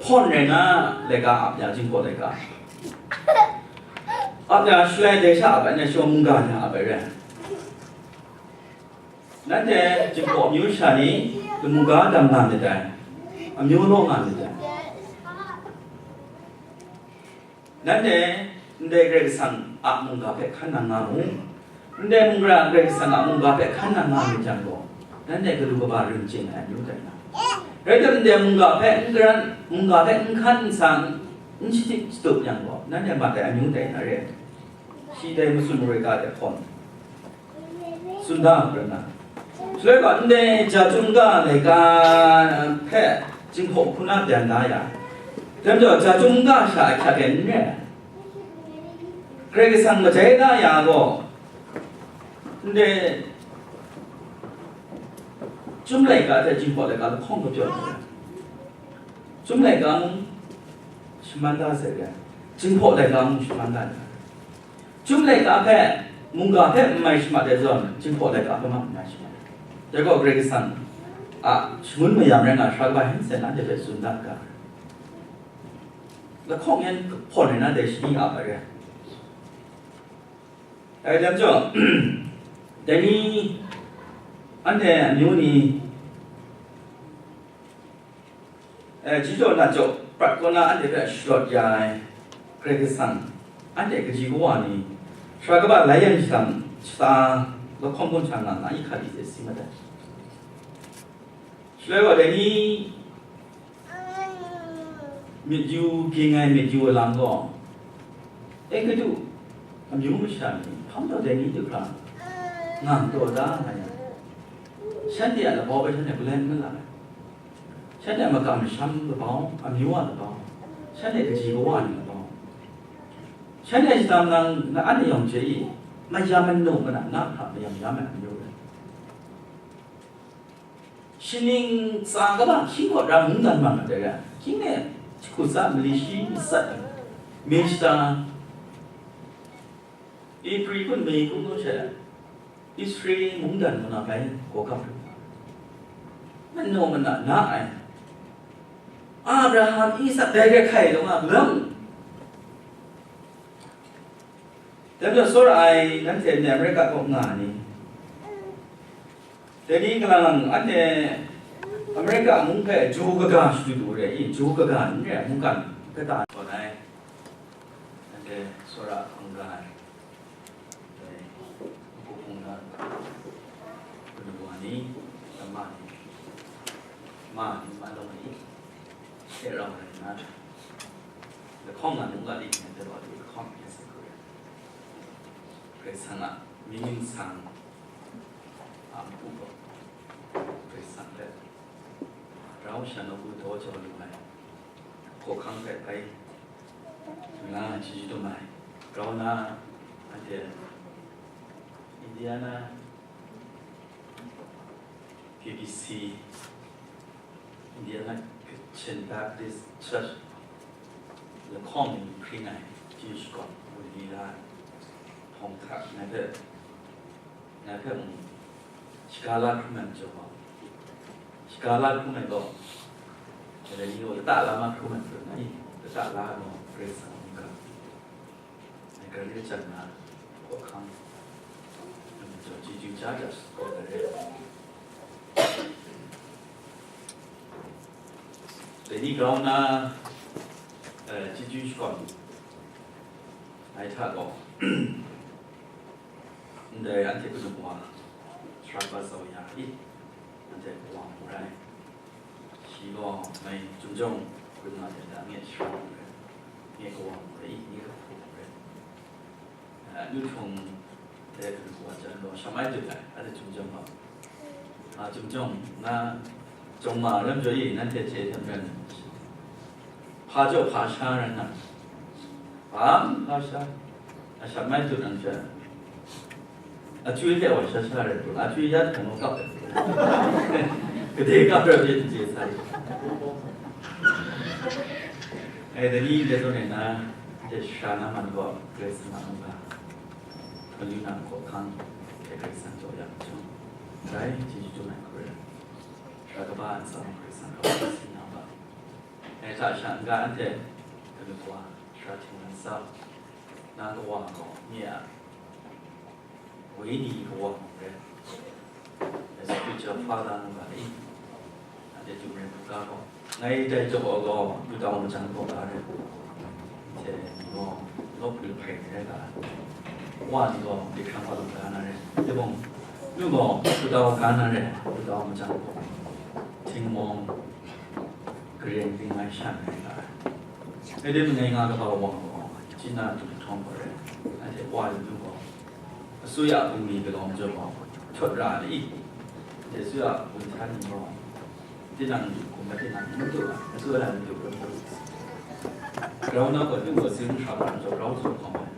Hpawn rai na, laika ap ya, Jinghpaw laika. Ap ya, shaloi dai sha ap ai, na shawa mungga ya ap ai rai. Nanhte Jinghpaw amyu sha ni, lamu ga dam nga myit dai, amyu law nga myit dai. Nanhte ndai Karai Kasang a mungga hpe hkan nang nga mu. Ndai mungga Karai Kasang a mungga hpe hkan nang nga myit jang gaw, nanhte galu kaba ring chye ai amyu tai na. Rai tim, ndai mungga hpe n karan, mungga hpe n hkan n sang, n shachyip shatup yang gaw, nanhte mat ai amyu tai na re. Shi dai matsun maroi ga de hkawn tsun da ai hpe na. Shaloi gaw, ndai Ja Chyum Ga laika hpe Jinghpaw hku na byan da ya, dai majaw, Ja Chyum Ga sha ahkyak e n re ai. Karai Kasang majai da ya gaw, ndai Chyum laika hte Jinghpaw laika lahkawng kapyaw ai. Chyum laika mung shaman da sai re, Jinghpaw laika mung shaman da ai. Chyum laika hpe, mungga hpe n mai shamat ai zawn, Jinghpaw laika hpe mung n mai shamat ai. Dai gaw Karai Kasang a shangun mayam rai nga, sara kaba hkyen seng anhte hpe tsun dat ga. Lahkawng yan kahpawn rai na dai shani ap ai re. Dai lam jaw, dai ni, anhte amyu ni, eh, ji jaw na jaw prat kaw na anhte hpe sharawt ya ai Karai Kasang, anhte kaji kawa ni, sara kaba lai yang shadang shata lahkawng gawn sha nga nga i hkra di hte si mat ai. Shaloi gaw, dai ni myit yu ging ai myit yu alam gaw, Egutu amyu masha ni hpang taw dai ni du hkra ngang taw da nga yang, shanhte a labau hpe shanhte galoi n la ai. Shanhte a makam masham labau, amyu a labau, shanhte kaji kawa ni labau, shanhte shadang nang na an yawng je i, mayam manu mana na hkra mayam ya ai amyu rai. Shaning tsa kaba hkying kaw ram mungdan man mat ai, hkying e jahku tsa mali shi matsat ai, Mishta, Ipri kun mei kun nu she, Israel mungdan muna bai gawgap lu, manu mana na ai, Abraham, Isak, dai hkrai hkai lung a, galang. Dai majaw, tsawra ai, nanhte ndai Amerika kaw nga ni, dai ni kalang lang, anhte Amerika mung hpe jaw kaga shadu du re i, jaw kaga n re ai mungkan kata tawn ai, anhte tsawra hpang ga ai, dai hpung hpung na, kanu wa ni, lama ni, ma ni, ma lawng ni, hte rau rai nna, lahkawng nga mungga li hte rau ai lahkawng hpe se hku re. Karai Kasang a mying ningsang a matu gaw, Karai Kasang hpe grau sha nawku daw jau lu ai hkawhkang hpe bai nga chyeju dum ai. Grau na, anhte Indiana K B C, Indiana Kachin Baptist Church lahkawng ni hpring ai chyeju shakawn wunli la ai, hpawng hta ngai hpe, ngai hpe mung shaga la hkrum ai majaw gaw, shaga la hkrum ai gaw, dai ni gaw lata la ma hkrum ai hpring ai, lata la ai gaw Karai Kasang mungga. Ngai grai jan na hkawhkang, nang majaw chyeju ja ja shatkawt ai re. Dai ni grau na, eh, chyeju shakawn ai hta gaw, ndai anhte kanu wa, sara kaba zau ya i, anhte kawa mu rai. Shi gaw mai Chyum Jawng hkun nga hte nang nge shara mu rai, nge kawa mu rai, nge kahpu mu rai. Eh, lu htung de hkun hku wa jan gaw, sha mai dut ai, a de Chyum Jawng gaw, a, Chyum Jawng, na jawng ma lam jaw i, nanhte chye hte maren, hpa jaw hpa sha rai nna, hpa hpa sha, a sha mai dut nang hte, achyoi hte wa sha sha rai pru, achyoi ya hte mung kap ai pru, gade kap rai pyi n chye sa i. Ai, dai ni ndai zawn e na, hte sha na man gaw, Karai Kasang a mungga, hkam yu na hkawhkang, hte Karai Kasang jaw ya ai chyawm, grai chyeju dum ai hku rai, sara kaba ntsa mung Karai Kasang hkap ai si na ba. Dai hta sha n-ga anhte galu wa, sara htinglang sau, na kawa gaw nye a wenyi kawa mung rai, spiritual father ngu ga i, anhte Jumre hkruga gaw, ngai dai jaw gaw, Lutau Majang kaw ga rai, anhte ni gaw, lawp lu hpai rai ga, wa ni gaw, Bikram wa lu ga na rai, de bawng, lu gaw, Lutau ga na rai, Lutau Majang kaw, Htingmawng, Karyeng ting ngai shan rai nga ai. Ngai de mangai nga kaba wang gaw, China du htawng gaw rai, anhte wa lu lu gaw, asuya bungli galaw majaw gaw, htawt ra ai i, anhte asuya bun htan ni gaw, tinang du hkum ai, tinang du matu ai, asuya la du hkum ai. Grau na gaw, du gaw, sing hkra hkra majaw, grau hkawm hkawm ai.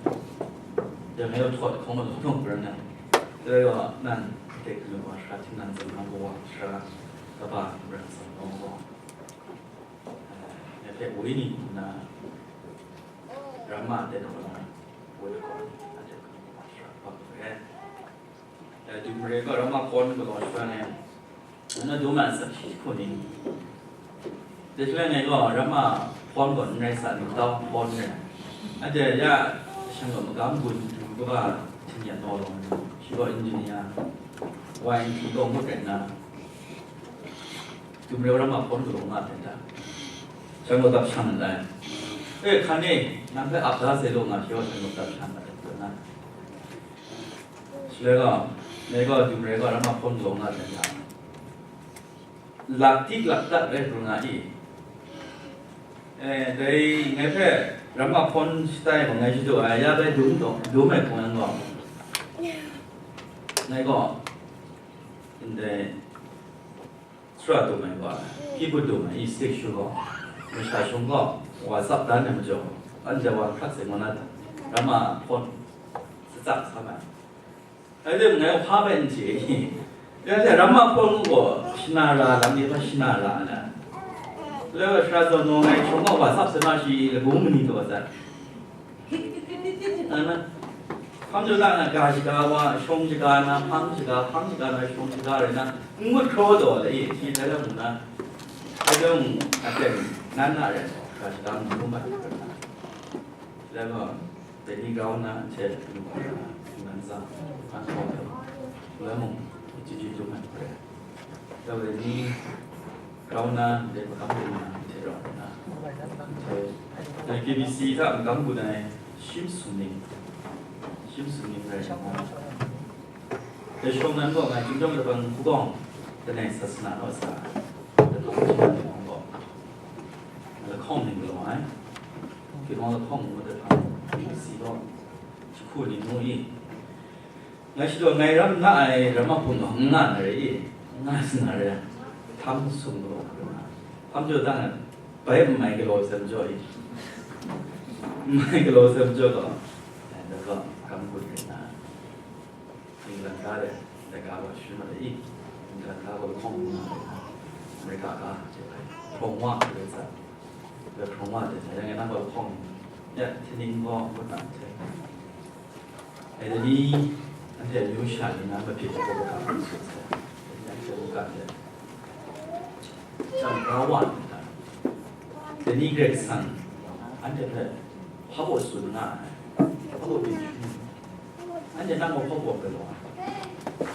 Yang ngai gaw htawt hkawm ai, hkawm hkawm ai. Dai gaw, nang, tek lu wa, sara htinglang zang na gaw, sara kaba, ran zang na gaw. Ngai hpe woi ni nna, ramma de na gaw, woi gaw, anhte hkra hkra hkra hkra hkra. Dai Jumre gaw ramma hpawn galaw shadawn ai, nna dum ai sakshi hku ni. Dai shaloi ngai gaw ramma hpawn gaw n rai sa, ni tau hpawn rai. Anhte ya, shang gaw magam gun du kaba htingyan naw lawm ni, shi gaw engineer, Y N T gaw ngut rai nna, Jumre ramma hpawn galaw nga ten ta. Shan gaw dap shan ai. E, hkan e, nang hpe ap da sai law nga, shi gaw shan gaw dap shan ai, ngu na. Shaloi gaw, ngai gaw Jumre gaw ramma hpawn galaw nga ten ta. Lak tik lak dat rai hkru nga i. E, dai ngai hpe ramma hpawn shatai gaw ngai shadu ai, ya bai dum gaw, dum ai hpung yan gaw. Ngai gaw, ndai, Sara dum ai wa, Kibu dum ai, i sik shu gaw, masha shung gaw, wa tsap dan ai majaw, anhte wa hkrat sai ngu na, ramma hpawn, tsatsak sa ai. Rai timung, ngai hpa bai n chye i, ya hte ramma hpawn gaw, shana ra lam ni hpa shana ra ai na. Lai wa sara zawn gaw, ngai shung gaw, wa tsap sai na shi, lagu mani taw ai. Ana, hpang jaw da na, ga shaga wa, shawng shaga na, hpang shaga, hpang shaga na, shawng shaga rai na, n ngut hkraw taw le, e, shi dai lam nna, dai lam, aten, nan na rai, ga shaga n ngut mat hkra na. Dai gaw, dai ni grau nna, hte, n ngut hkra na, nan tsang, an hkawm ai, lai mung, chyeju dum ai hkra. Dai ni, Grau nna, ndai magam gun na, hte rau nna, hte, dai K B C hta magam gun ai, shim sumning, shim sumning rai nna, dai shawng nan gaw ngai Chyum Chyawm Labang Hkugawng, langai sasana naw sa, langai chyum nang gaw, lahkawng ning galaw ai, Kynmawng lahkawng ngu ai hpang, K B C gaw, jahku ni ngu i, Ngai shadaw ngai ram na ai ramma hpung gaw n nga na rai i, n nga sa na rai, htam sum gaw, htam jaw dang ai, bai n mai galaw sai majaw i, n mai galaw sai majaw gaw, dai gaw kam gun rai nna, England ga de, dai ga gaw shun mat ai i, England ga gaw lahkawng n nga rai nna, America ga hte bai, hprawng wa hte bai tsat, dai hprawng wa hte bai, yang e nang gaw lahkawng ni, ya, hte ning gaw ngut na hte. Dai ni, anhte amyu sha ni na mabyin ai hkawhkam n tsun sai, dai ni anhte mungkan hte, chyam grau wa nna, dai ni Karai Kasang anhte hpe hpa baw tsun nga ai, hpa baw byin shangun, anhte nang gaw hpa baw galaw ai,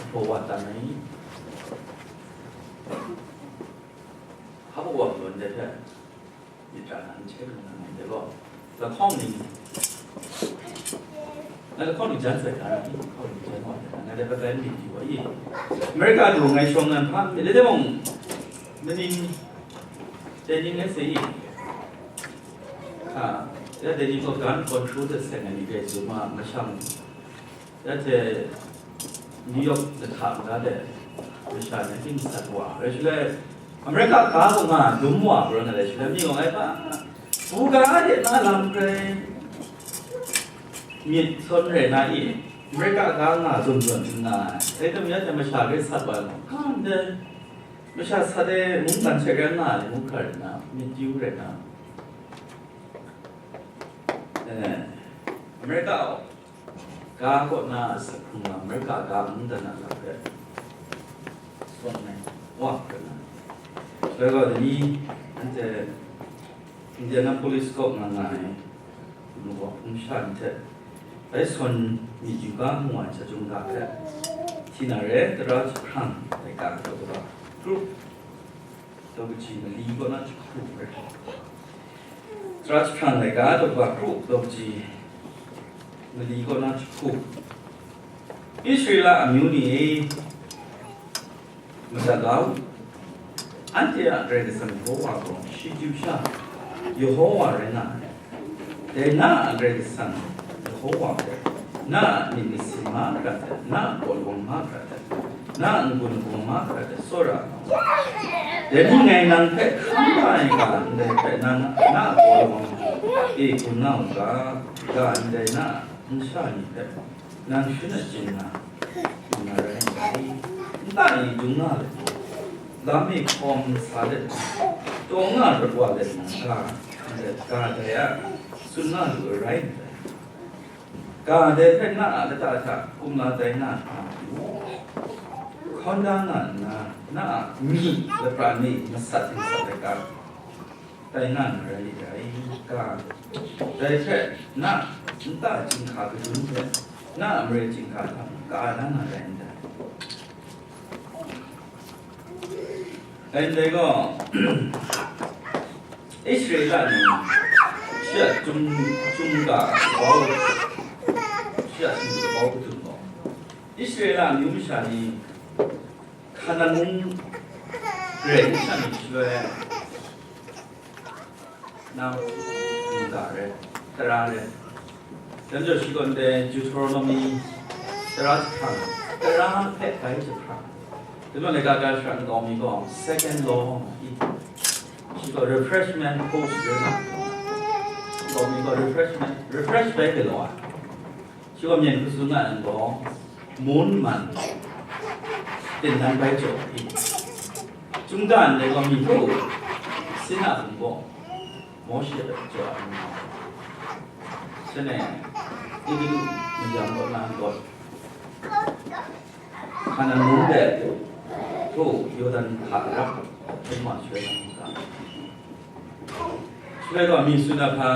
hpaw wa dan ai, hpa baw wa galaw ndai hpe, Myit ra na, n hte hkrung na ngai de gaw, lahkawng ning, ngai lahkawng ning jan sai ga na, lahkawng ning jan wa de na, ngai de bai bai myit yu wa i. America du ngai shawng nan hpa, myit de de mung, maning, dai ni ngai sai i. A, ya dai ni gaw gun control de sai ngai ni dai tsun ma, masham. Ya hte New York lahka maga de masha ni ating sat wa, rai shaloi America ga gaw nga dum wa, pura na rai shaloi mi gaw ngai pa, bu ga de na lam rai myit sawn rai na i, America ga nga zawn zawn n nga ai. Rai tim ya hte masha rai sat wa, ga ndai masha sat e mungkan hte rai nga ai, mungkan rai na, myit yu rai na. Eh, America ga kaw na asak hkrung lam, America ga mungdan a lam hpe, sawng ai, wa hkra na. Shaloi gaw, dai ni, anhte, Indianapolis kaw nga nga ai makau hpung sha ni hte bai sawn myit yu ga mu ai hta chyum ga hpe, hti na re tara jahprang laika daw kaba kru, daw kaji mali kaw na jahku rai. Tara jahprang laika daw kaba kru, daw kaji mali kaw na jahku. Israela amyu ni e, madat la u. Anhte a Karai Kasang Yehowa gaw shi chyu sha, Yehowa rai nga ai. Dai na a Karai Kasang Yehowa gaw, na a myit masin mahkra hte, na a kaw lawang mahkra hte, na a n-gun n-gawm mahkra hte tsawra nga ai. Dai ni ngai nang hpe hkam da ai ga ndai hpe nang na a kaw lawang e gun nga u ga, ga ndai na a nsha ni hpe nang shun achyin na, lu na rai ndai. Nta e dung nga let mung, lam e hkawm sa let mung, taw nga rawt wa let mung, ga, ga dai a, tsun nga lu ai rai ndai. Ga dai hpe na a lata hta kumla tai na hkra matu, hkawn da nga nna, na a myi lapran ni masat nsat ai ga, tai nga na rai li ai, ga. Dai hpe, na nta chyinghka kadun hte, na a mare chyinghka hta mung ka na na rai ndai. Dai ndai gaw, Israela ni shi a chyum, chyum ga kabau, shi a chyum kabau kadun gaw, Israela amyu masha ni Hkanan mung grai n shan shaloi, nang mungga rai, tara rai. Dai majaw shi gaw ndai Deuteronomy tara jahprang, tara hpe bai jahprang. Dai majaw laika ga shara nkau mi gaw second law, shi gaw refreshment coach rai na, nkau mi gaw refreshment, refresh bai galaw ai. Shi gaw myen hkru tsun nga ai gaw, mun man, ten dan bai jaw ai. Chyum ga ndai gaw, myi hkru, Sina hpung gaw, Mawshe hpe jaw ai. Shanhte, Egutu mayam kaw na gaw, Hkanan mung de, hkru Yawdan hka rap, hkrum ma shaloi na mung ga. Shaloi gaw, myi tsun na hpa,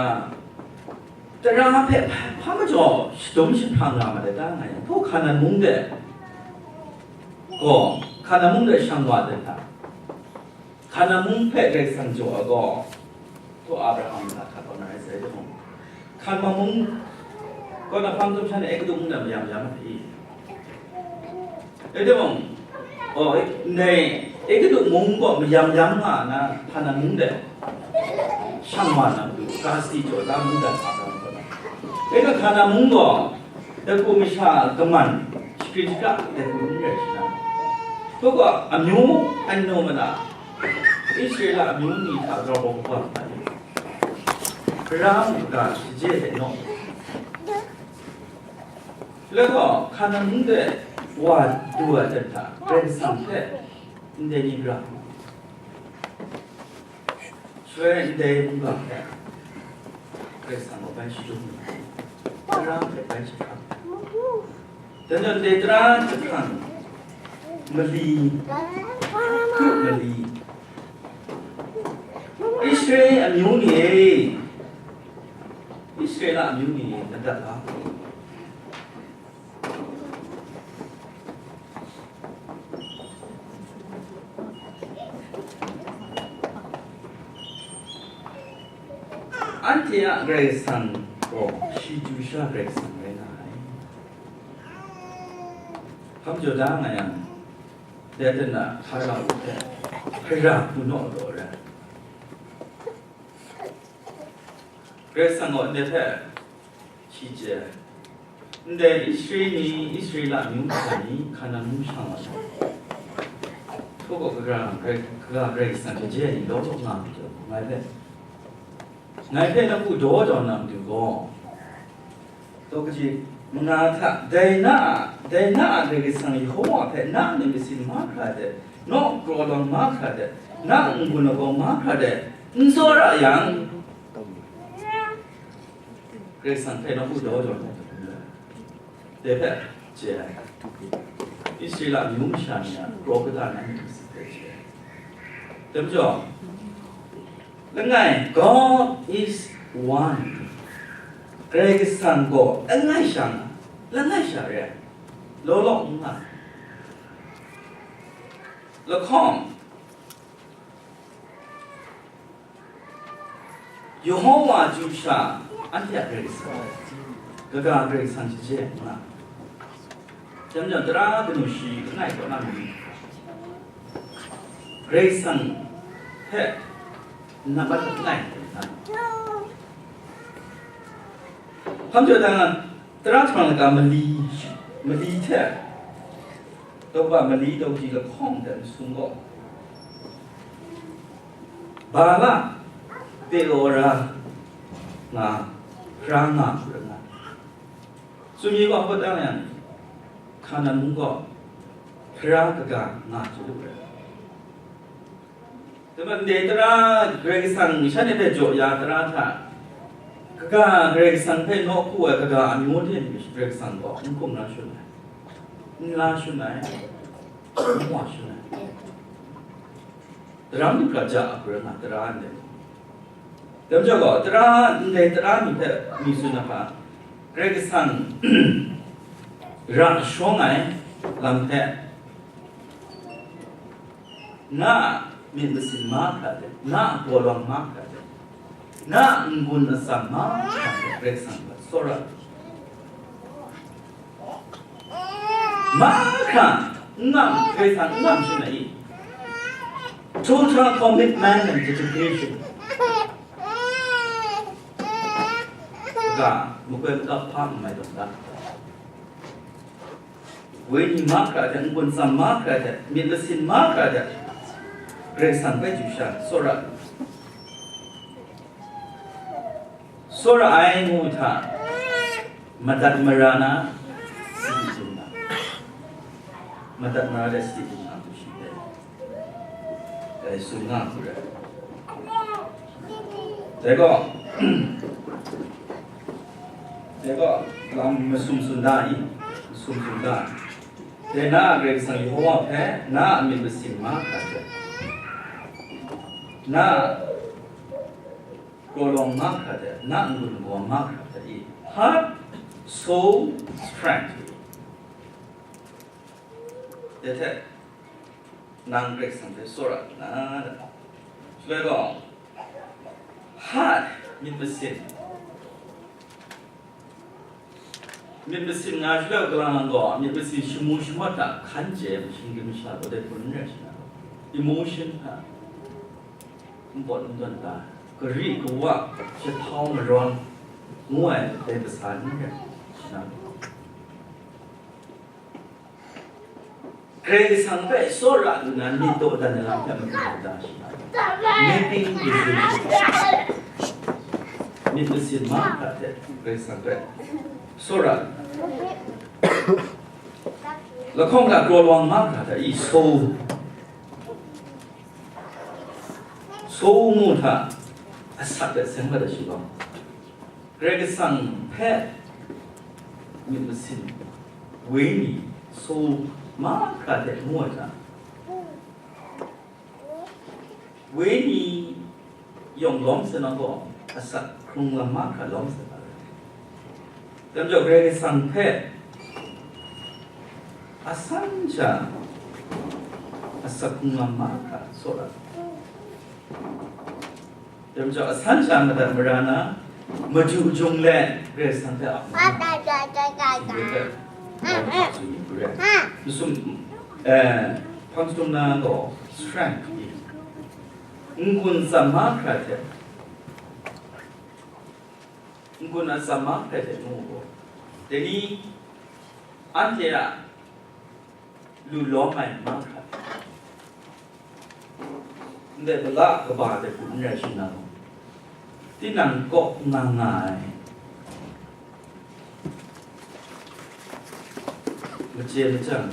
Tara hpe hpa majaw shadum jahprang nga ma ai ta nga yang, hpaw Hkanan mung de gaw, Hkanan mung de shang wa ai hta, Hkanan mung hpe Karai Kasang jaw ai gaw, hpaw Abraham hta hkrat kau na rai sai timung, Hkanan mung kaw na hpang chyum sha ni Egutu mung de mayam yam ai. Rai timung, oh, ndai Egutu mung gaw mayam yam nga na, Hkanan mung de shang wa na matu, ga sadi jaw da mungdan a ga mungdan. Rai timung, Hkanan mung gaw dapu masha kaman, shagrin shaga dapu n rai shi na, hpa gaw amyu annu mana, Israela amyu ni hta grau bawng kaba hta e, Abraham kaga shaje hte naw. Shaloi gaw, Hkanan mung de wa du ai hta, Karai Kasang hpe ndai ni ra, shaloi ndai mungga hpe Karai Kasang gaw bai shadum ai, tara hpe bai jahprang. Dai majaw ndai tara jahprang mali, mali, Israela amyu ni e, Israela amyu ni e, madat la. Anhte a Karai Kasang gaw shi chyu sha Karai Kasang rai nga ai. Hkam jaw da nga yang, dai ten a hkara u hte hkara hku naw law rai. Karai Kasang gaw ndai hpe shi chye ai. Ndai Israela ni, Israela amyu masha ni, Hkanan mung shang wa ai. Hpaw gaw kaga, kaga Karai Kasang hte je ai ni law law nga ai majaw, ngai hpe, ngai hpe nawku daw jaw na matu gaw, daw kaji manga hta, dai na a, dai na a Karai Kasang Yehowa hpe na a myit masin mahkra hte, naw kraw lawang mahkra hte, na a n-gun lawang mahkra hte, n tsawra yang, Karai Kasang hpe nawku daw jaw na matu, dai hpe chye ai. Israela amyu masha ni a kraw kata na myit masin hpe chye ai. Dai majaw, Langai, God is one. Karai Kasang gaw langai sha nga, langai sha re ai, law law n nga ai. Lahkawng, Yehowa chyu sha, anhte a Karai Kasang, kaga Karai Kasang shaje n nga. Jang jang tara kanu shi langai kaw na mi, Karai Kasang hpe n na mat langai hte na. Hpang jaw dang, tara hpang laga mali, mali hte, tauba mali tauji lahkawng hte masum gaw, Bala, Peora nga, hpra nga hku rai nga. Tsun mi gaw hpawt dang yang, Hkanan mung gaw hpra kaga nga chyalu rai. Dai majaw ndai tara Karai Kasang shanhte hpe jaw ya tara hta, kaga Karai Kasang hpe nawku ai kaga amyu hte matu Karai Kasang gaw n hkum la shun ai, n la shun ai, n wa shun ai. Daram ni hkra ja a hkra nga tara ndai. Dai majaw gaw, tara ndai tara ni hpe mi tsun na hpa, Karai Kasang ra shawng ai lam hpe, na a myit masin mahkra hte, na a gawlawng mahkra hte, na a n-gun atsam mahkra hte Karai Kasang hpe tsawra. Mahkra n ngam, Karai Kasang n ngam shun ai i? Total commitment and dedication. Ga, makoi makap hpa n mai tawn da. Wenyi mahkra hte, n-gun atsam mahkra hte, myit masin mahkra hte, Karai Kasang hpe chyu sha, tsawra. Tsawra ai ngu hta, madat mara na sadi dum na, madat mara de sadi dum na hku shi dai, dai tsun nga hku rai. Dai gaw, dai gaw, lam masum tsun da i, masum tsun da. Dai na a Karai Kasang Yehowa hpe na a myit masin mahkra hte, na a gawlawng mahkra hte, na n-gun gawm mahkra hte i, heart, soul, strength. Dai hte nang Karai Kasang hpe tsawra nna, shaloi gaw, heart, myit masin, myit masin nga shaloi galang lang gaw, myit masin shamu shamawt hta hkan chye ai shinggyim masha gaw dai hpun n rai shi na, emotion hta n pawt n tawn da, gari kawa, jahtau marawn ngu ai dai kasa n rai shi na. Karai Kasang hpe tsawra nna myit dawdan ai lam hpe madu da shi. Making decision. Myit masin mahkra hte Karai Kasang hpe tsawra. Lahkawng hta gawlawng mahkra hta i, soul, soul ngu hta asak hte seng mat ai shi gaw, Karai Kasang hpe myit masin, wenyi, soul mahkra hte ngu ai hta, wenyi yawng lawm sai na gaw, asak hkrung lam mahkra lawm sai na rai. Dai majaw Karai Kasang hpe asan sha asak hkrung lam mahkra tsawra. Dai majaw, asan sha madat mara na, maju jung le Karai Kasang hpe ap na, singlet hpe, masum, eh, hpang jahtum na gaw, strength i, n-gun atsam mahkra hte, n-gun atsam mahkra hte ngu gaw, dai ni anhte a lu lawm ai mahkra hte, ndai bala kaba de hku n rai shi na gaw, tinang kaw nga nga ai, machye machyang,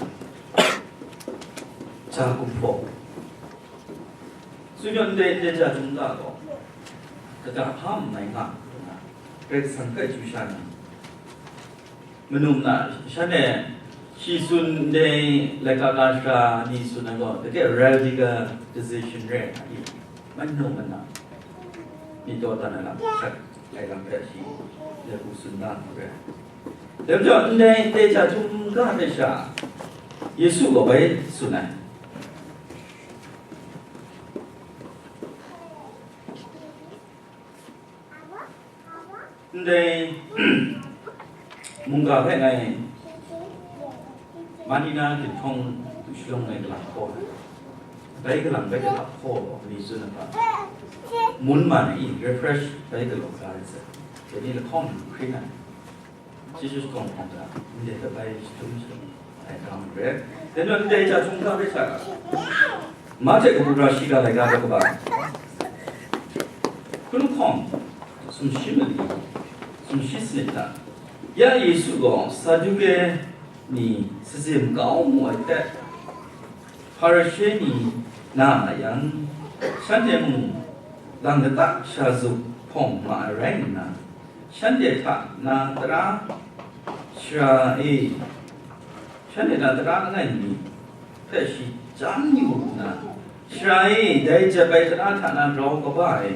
ja gumhpraw, tsun yawn ndai ndai ja chyum ga gaw, kaga hpa n mai nga, Karai Kasang hpe chyu sha na, manu ma na, shanhte shi tsun ndai laika ga sara ni tsun ai gaw, dai radical decision rai nga i, manu ma na, Myit daw dan ai lam hkrat ai lam hpe shi, dai hku tsun da na re. Dai majaw, ndai teja chyum ga hpe sha, Yesu gaw bai tsun ai. Ndai mungga hpe ngai Manila ginhtawng du shalawng ngai kalang hkaw ai. Bai kalang bai kahta hkaw gaw, mi tsun ai hpa, mun man ai i, refresh bai galaw ga ai zawn, dai ni lahkawng hkring ai. Shi shi hkawng hkawng hta, ndai hpe bai jahtum jahtum ai ga mu re. Dai majaw ndai ja hkungga hpe sha, Mahte kabu gara shiga laika daw kaba, hkun hkawng sumshi mali, sumshi sanit hta, ya Yesu gaw Saduke ni sazim kau mu ai hte, Hparishe ni na ma yang, shanhte mung lang lata sha zup hpawng ma ai rai nna, shanhte hta na tara shara e, shanhte na tara langai mi hpe shi chyam yu nna, "Shara e, dai jep ai tara hta na grau kaba ai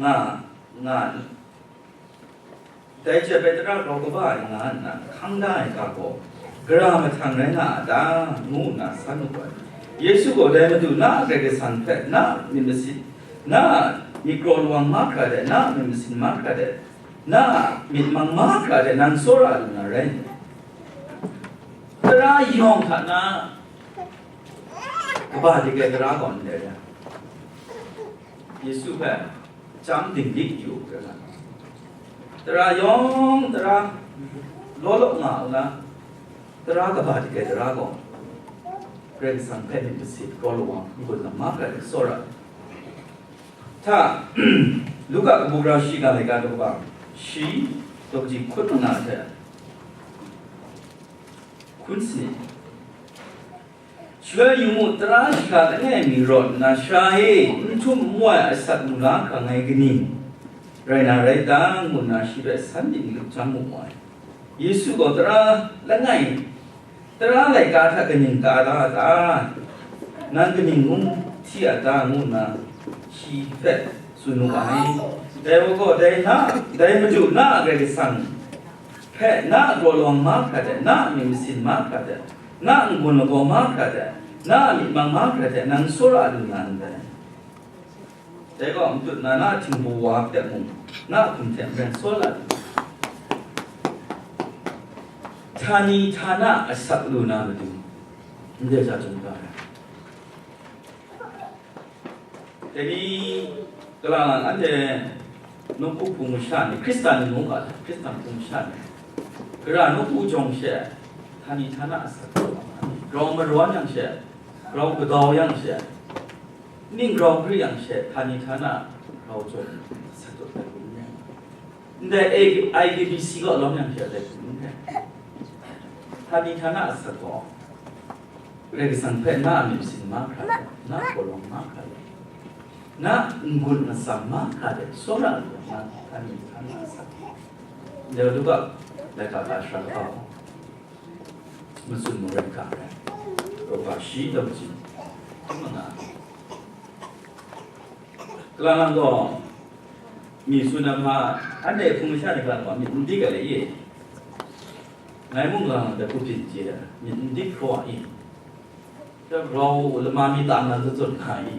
nga, nga, dai jep ai tara grau kaba ai nga nna hkang da ai ga gaw, gara mahtang rai nga a ta?" ngu nna san wu ai. Yesu gaw, "Dai Madu na a Karai Kasang hpe na myit masin, na myit kraw lawang mahkra de, na myit masin mahkra de, na myit mang mahkra de, nang tsawra lu na rai n dai? Tara yawng hta na kaba dik ai tara gaw ndai re." Yesu hpe chyam dinglik yu, tara yawng, tara law law nga u na, tara kaba dik ai tara gaw, Karai Kasang hpe myit masin, kraw lawang, n-gun lam mahkra de, tsawra. Hta, Luka kabu gara shiga laika daw kaba shi, daw kaji hkun manga hte hkun sanit. Shaloi yu mu, tara shara langai mi rawt nna, "Shara e, n htum n wai asak lu la hkra ngai kaning rai na rai ta?" ngu nna shi hpe san dinglik chyam mu ai. Yesu gaw, "Tara langai, tara laika hta kaning ka la a ta? Nang kaning ngu hti a ta?" ngu nna shi hpe tsun wu ai. Dai wa gaw, "Dai na, dai Madu na a Karai Kasang hpe na a kraw lawang mahkra de, na a myit masin mahkra de, na a n-gun lagaw mahkra de, na a myit mang mahkra de, nang tsawra lu na ndai. Dai gaw, n tut nna, na a htingbu wa hpe mung, na a hkum hte maren tsawra lu. Htani htana asak lu na matu, ndai ja chyum ga ai." Dai ni, kalang lang anhte nawku hpung masha ni, Hkristan ni ngu ga, Hkristan hpung masha ni, gara nawku jawng she, htani htana asak, grau marawn yang she, grau kadau yang she, ning grau gri yang she, htani htana grau jawng asak, ndai I K B C gaw lawm yang she, dai hpung n rai. Htani htana asak gaw, Karai Kasang hpe na a myit masin mahkra de, na a kraw lawang mahkra de, na a n-gun atsam mahkra de, tsawra lu na, htani htana asak. Dai Luka laika ga shara kaba gaw, matsun marai ga ai, daw kaba shi, daw kaji hkun manga. Kalang lang gaw, mi tsun ai hpa, anhte hpung masha ni gaw myit n dik ai le i? Ngai mung gaw dai hku byin chye ai, myit n dik hkraw ai i? Grau lama mi tam na zawn zawn nga i?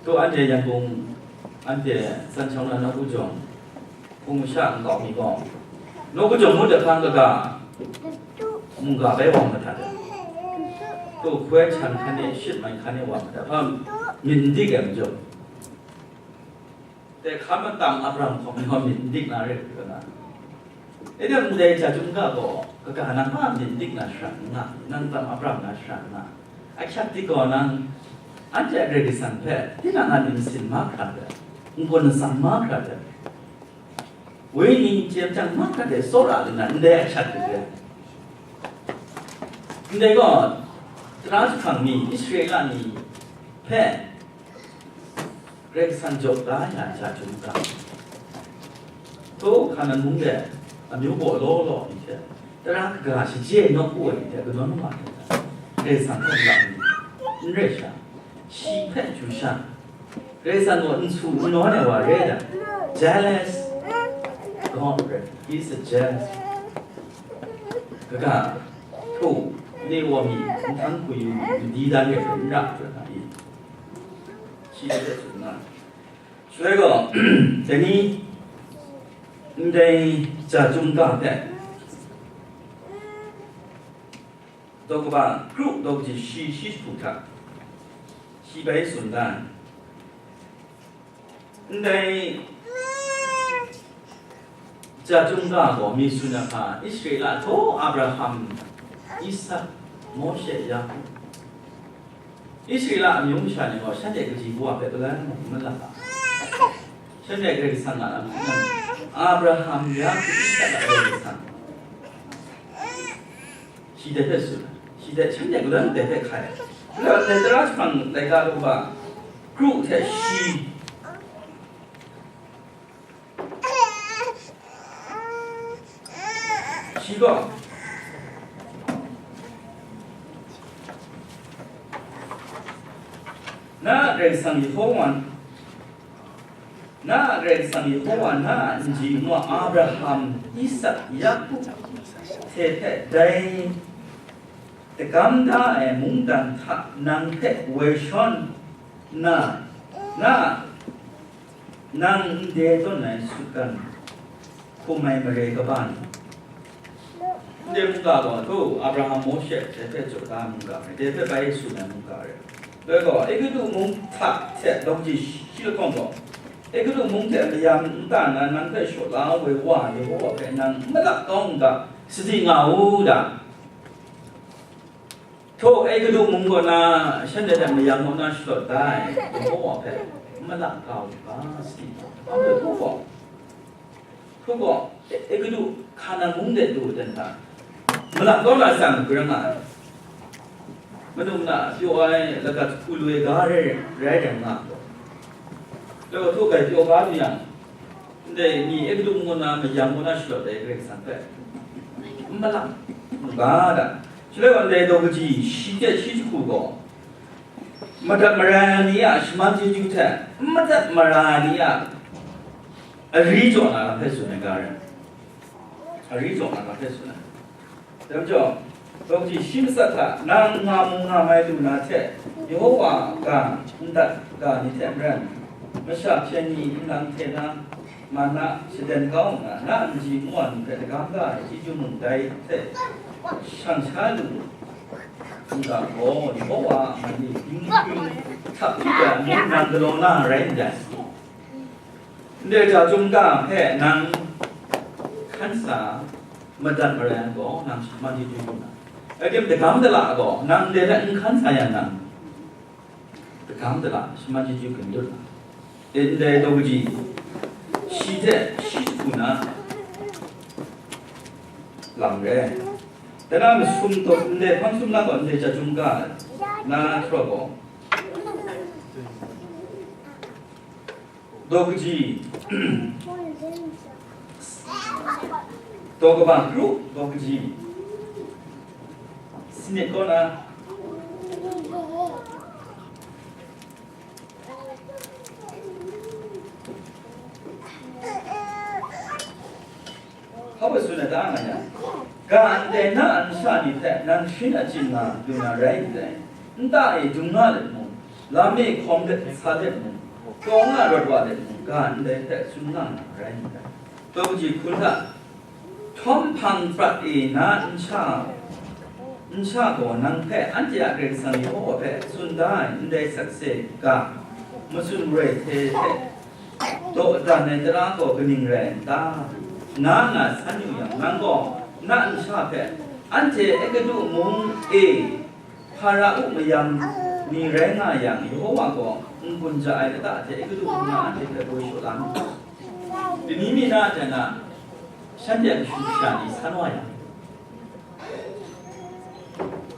Tu anhte Yangon, anhte Sanshawng na nawku jawng, hpung masha nkau mi gaw, nawku jawng ngut ai hpang kaga, mungga bai wang mahtat ai. Tu hkoi htan hkan e, shit mai hkan e wang mahtat ai hpa, myit n dik ai majaw, dai hkam atam Abraham hkawm ni gaw myit n dik na re ai, e dai ndai ja chyum ga gaw, kaga nang a myit n dik na shara n nga, nang tam Abraham na shara n nga. Ahkyak dik gaw nang, anhte a Karai Kasang hpe tinang a myit masin mahkra de, n-gun atsam mahkra de, wenyi chyem jang mahkra de tsawra lu na, ndai ahkyak dik re. Ndai gaw, tara jahprang mi, Israela ni hpe Karai Kasang jaw da ya ai ja chyum ga, Kanan mung de amyu baw law law ni hte, tara kaga shaje nawku ai ni hte kanawn wa ai hta, Karai Kasang hpe lap ni n rai sha, shi hpe chyu sha, Karai Kasang gaw n su n nawn ai wa re ai da. Jealous. God is a jealous. Kaga, hku, ni wa mi, n htan hku yu, n di dan re, n ra, ra, ra, i. Shi de tsun nga. Shaloi gaw, dai ni, ndai ja chyum ga hpe, daw kaba kru daw kaji shi shi jahku hta, shi bai tsun dan. Ndai ja chyum ga gaw mi tsun ai hpa, Israela htaw Abraham, Isak, Mawshe, Yaku. Israela amyu masha ni gaw shanhte kaji kawa hpe palai mung n malap a. Shanhte Karai Kasang a lam hpe nang, Abraham, Yaku, Isak a Karai Kasang. Shi dai hpe tsun ai, shi dai, shanhte galoi mung dai hpe hkai ai. Rai nna, tara jahprang laika daw kaba kru hte shi, shi gaw, na a Karai Kasang Yehova, na a Karai Kasang Yehova, na a nji nwa Abraham, Isak, Yaku hte hpe dai dagam da ai mungdan hta nang hpe woi shawn nna, na, nang ndai tawn ai sutgan hkum ai mare kaba ni, ndai mungga gaw, hku, Abraham, Mawshe hte hpe jaw da mungga rai, dai hpe bai tsun ai mungga rai. Dai gaw, Egutu mung hta hte daw kaji shi lahkawng gaw, Egutu mung hte mayam nta na nang hpe shaw la woi wa Yehova hpe nang n malap kau n ga, sadi nga u da. Htaw, Egutu mung kaw na, shanhte hte mayam kaw na shalawt da ai Yehova hpe n malap kau u ga, sadi. Hpa hpe hku gaw, hku gaw, E-, Egutu Hkanan mung de du dan hta, malap kau na atsam, hkoi rai nga ai. Manu mana pyaw ai lagat hku lu ai ga rai, rai rai nga gaw, law htaw gai pyaw ga lu yang, ndai mi Egutu mung kaw na mayam kaw na shalawt ai Karai Kasang hpe n malap u ga da. Shaloi wa ndai daw kaji shi hte shi jahku gaw, madat marai ai ni a shaman chyeju hte n madat marai ai ni a ari jaw na lam hpe tsun ai ga rai. Ari jaw na lam hpe tsun ai. Dai majaw, daw kaji shi matsat hta nang nga mu nga mai lu na hte, Yehova ga n dat ga ni hte maren, masha hpyen ni nlang hte na, mana shaden kau nna, na nji nwa ni hpe lagam ga ai chyeju mung dai hte shang sha lu u. N ga gaw, Yehova a man e dinghpring hta hpyi ai amu nang galaw na rai ndai. Ndai ja chyum ga hpe nang hkan sa madat marai ai gaw, nang shaman chyeju lu na. Rai tim, dagam dala gaw, nang ndai hpe n hkan sa yang nang, dagam dala shaman chyeju gun dut na. E, ndai daw kaji shi hte shi jahku na lam re. Dai na masum taw, ndai hpang sum na gaw, ndai ja chyum ga na hkra gaw, daw kaji, daw kaba kru, daw kaji sanit kaw na, hpa tsun ai ta nga yang, ga ndai na a nsha ni hte nang sharin achyin nga lu na rai ndai. Nta e dung nga let mung, lam e hkawm let sa let mung, taw nga rawt wa let mung, ga ndai hpe tsun nga na rai ndai. Daw kaji hkun hta, htawm hpang prat e na nsha, nsha gaw nang hpe anhte a Karai Kasang Yehova hpe tsun da ai ndai sakse ga, matsun roi hte hte, dawdan ai tara gaw kaning rai n ta? Nga nga san yu yang, nang gaw na nsha hpe, anhte Egutu mung e Hpara-u mayam ni rai nga yang, Yehova gaw n-gun ja ai lata hte Egutu mung na anhte hpe woi shaw la nu. Dai ni mi na a jan a, shanhte a kashu kasha ni san wa yang,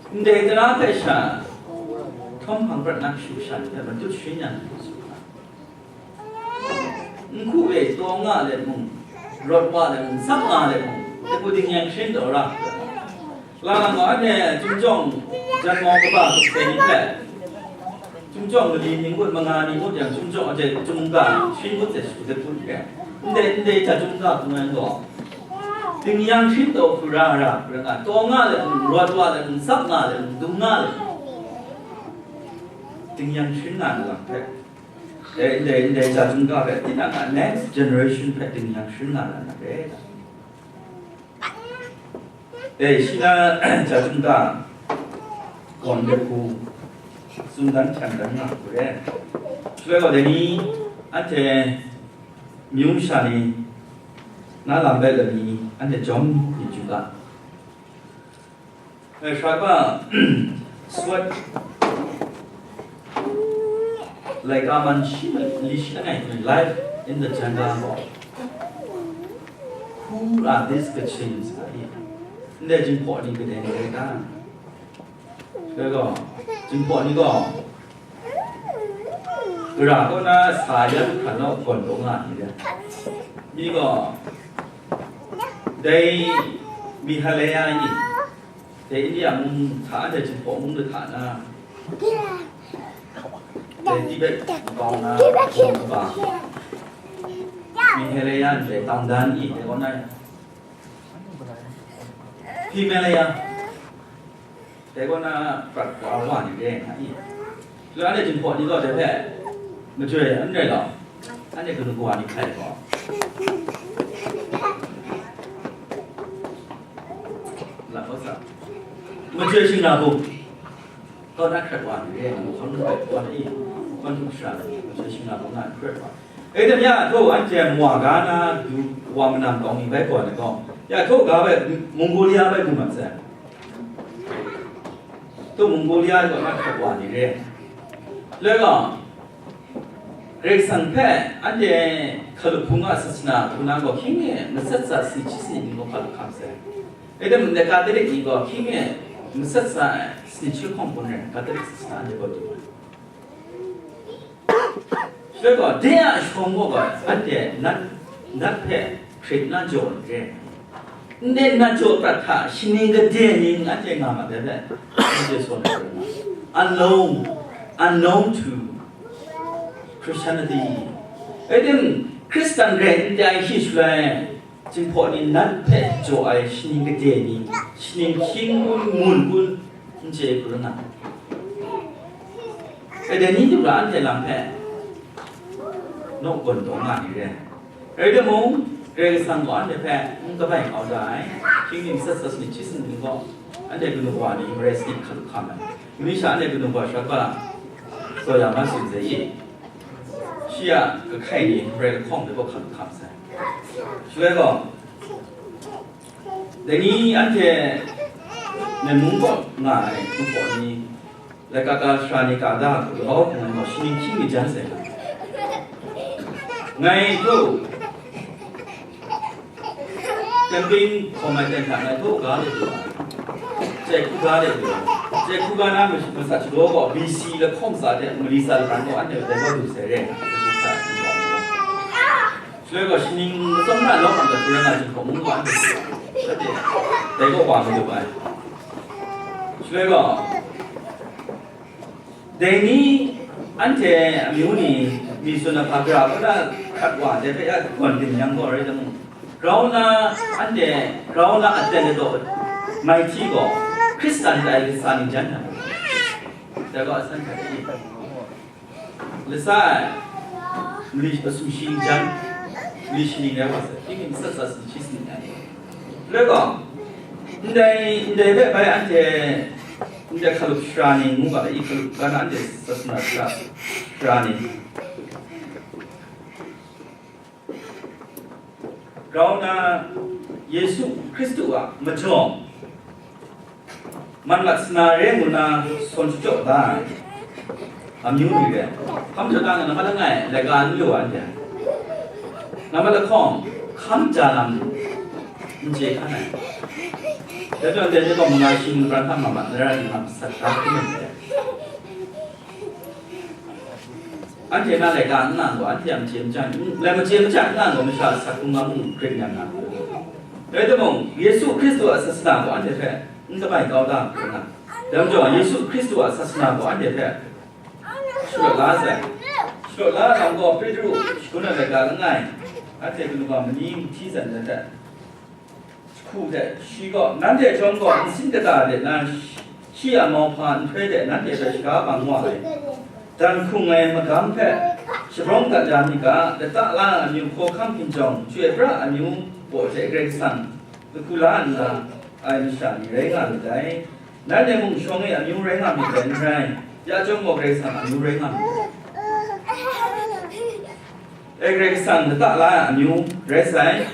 ndai tara hpe sha, htawm hpang prat na kashu kasha ni hpe matut sharin yang, N hku e taw nga let mung, rawt wa let mung, tsap nga let mung, dai hku ding yang sharin taw ra. Lang lang gaw, anhte Chyum Jawng Jan Mawng kaba hkuk sai ni hpe, Chyum jawng mali ni ngut, manga ni ngut yang, chyum jawng a hte chyum ga shi ngut hte shi hkrit ngut re. Ndai, ndai hta chyum ga hpung ai gaw, tingyan shi taw hkru ra ra, hkru nga, taw nga le, rawt wa le, tsap nga le, dung nga le, tingyan shi nga ai lam hpe, ndai, ndai, ndai hta chyum ga hpe, tinang a next generation hpe tingyan shi nga na re. E, shi na hta chyum ga gawn de hku, tsun dan hkyen dan nga hku re. Shaloi gaw dai ni, anhte amyu masha ni, na lam bai lami, anhte jawm yu ju ga. E, sha ga, Swat laika man shi mali shi langai hte, Life in the Jungle gaw, who are these Kachins? Ndai Jinghpaw ni kadai ni rai ta? Dai gaw, Jinghpaw ni gaw, gara kaw na sa ya lu hkra naw gawn taw nga ai ni re. Mi gaw, dai Meghalaya ni, dai India mung hta, dai Jinghpaw mung hta na, dai Tibet nkau na, nkau na, Meghalaya ndai tang dan ni, dai kaw na, Himalaya, dai kaw na prat wa wa ni re nga i. Shaloi anhte Jinghpaw ni gaw dai hpe majoi n rai law, anhte kanu kawa ni hkai gaw, la kau sa, majoi shingra bum kaw na hkrat wa ni re, hkawm hkrat wa ni, hkawm hkrat shara, majoi shingra bum na hkrat wa. E, dai hta htaw anhte Mwa ga na du wa manam kau mi bai gaw ai gaw, ya htaw ga bai, Mongolia bai du mat sai. Htaw Mongolia gaw na hkrat wa ni re. Shaloi gaw, Karai Kasang hpe anhte hkalup hpung a sasana hku na gaw hkying e matsat sa sani hti sani ni gaw hkalup hkam sai. E, dai majaw Katolik ni gaw hkying e matsat sa sani hti lahkawng hpung rai, Katolik sasana anhte gaw du ai. Shaloi gaw, de a shawng gaw gaw, anhte nat, nat hpe hkrit na jaw n re. Ndai nat jaw prat hta, shaning kade ni anhte nga ma dai hpe, anhte saw na rai nga. Unknown, unknown to Christianity. Rai tim, Hkristan rai n tai shi shaloi, Jinghpaw ni nat hpe jaw ai shaning kade ni, shaning hkying kun, mun kun, n chye hkru nga. Dai ni du ga anhte lam hpe naw gawn taw nga ni re. Rai timung, Karai Kasang gaw anhte hpe n kabai kau da ai, hkying ning sat sat ni hti sat ni gaw, anhte kanu kawa ni marai sanit hkalup hkam ai. Mali sha anhte kanu kawa sha ga, Zoya Masu Zai, shi a kahkai ni marai lahkawng de gaw hkalup hkam sai. Shaloi gaw, dai ni anhte Myen mung kaw nga ai hpung kaw ni, laika ka sara ni ka da hku rau hkung ai gaw, shaning hkying mi jan sai nga. Ngai htaw, camping hkawm ai ten hta ngai htaw ga de du ai. Chye hkru ga de du ai. Chye hkru ga na mas-, masat shadaw gaw, B C lahkawng tsa hte mali tsa lahkawng gaw anhte dai gaw du sai re. Shaloi gaw, shaning matsawm na lawm a, Karai Kasang Jinghpaw mung gaw anhte, dai gaw wa madu ai. Shaloi gaw, dai ni, anhte amyu ni, mi tsun a hpa gara kaw na hkrat wa, dai hpe ya gawn byin yang gaw rai timung, grau na, anhte grau na aten ai gaw, mai hti gaw, Hkristan tai latsa ni jan ai, dai gaw a san hkrai latsa ai, mali asu shi jan, mali shaning rai wa sai, hkying ning sat sat sani hti sani ai. Rai gaw, ndai, ndai hpe bai anhte, ndai hkalup sara ni ngu ga, i hkalup ga na anhte sasana sara, sara ni. Grau na Yesu Hkristu a majaw man mat sana re ngu na sawn shachyaw da ai amyu ni re, hkam jaw ta nga, nambat langai laika n lu ai anhte, nambat lahkawng hkam ja lam n chye hkan ai. Dai majaw, dai ni gaw manga shi mung pran hta ma mat na ra ni, nga masat ga hkrum ai. Anhte na laika n nga gaw, anhte a machye machyan, lai machye machyan n nga gaw, masha asak hkungga mung grit nga nga. Rai timung, Yesu Hkristu a sasana gaw anhte hpe n kabai kau da hkrum nga. Dai majaw, Yesu Hkristu a sasana gaw anhte hpe Shut la sai. Shut la lam gaw Petru shagun ai laika langai, anhte kanu ga mani hti zan dan hte, hku hte shi gaw, "Nanhte chyawm gaw nsin kata de na, shi a mauhpa nhtoi de nanhte hpe shaga bang wa ai. Dan hkrung ai magam hpe shabrawng dat ya mi ga, lata la ai amyu hkawhkam hkinjawng, chyoi pra ai amyu baw hte Karai Kasang lahku la nna ai masha ni rai nga myit dai. Nanhte mung shawng e amyu rai nga myit dai n rai, ya chyawm gaw Karai Kasang amyu rai nga myit dai." E, Karai Kasang lata la ai amyu rai sai.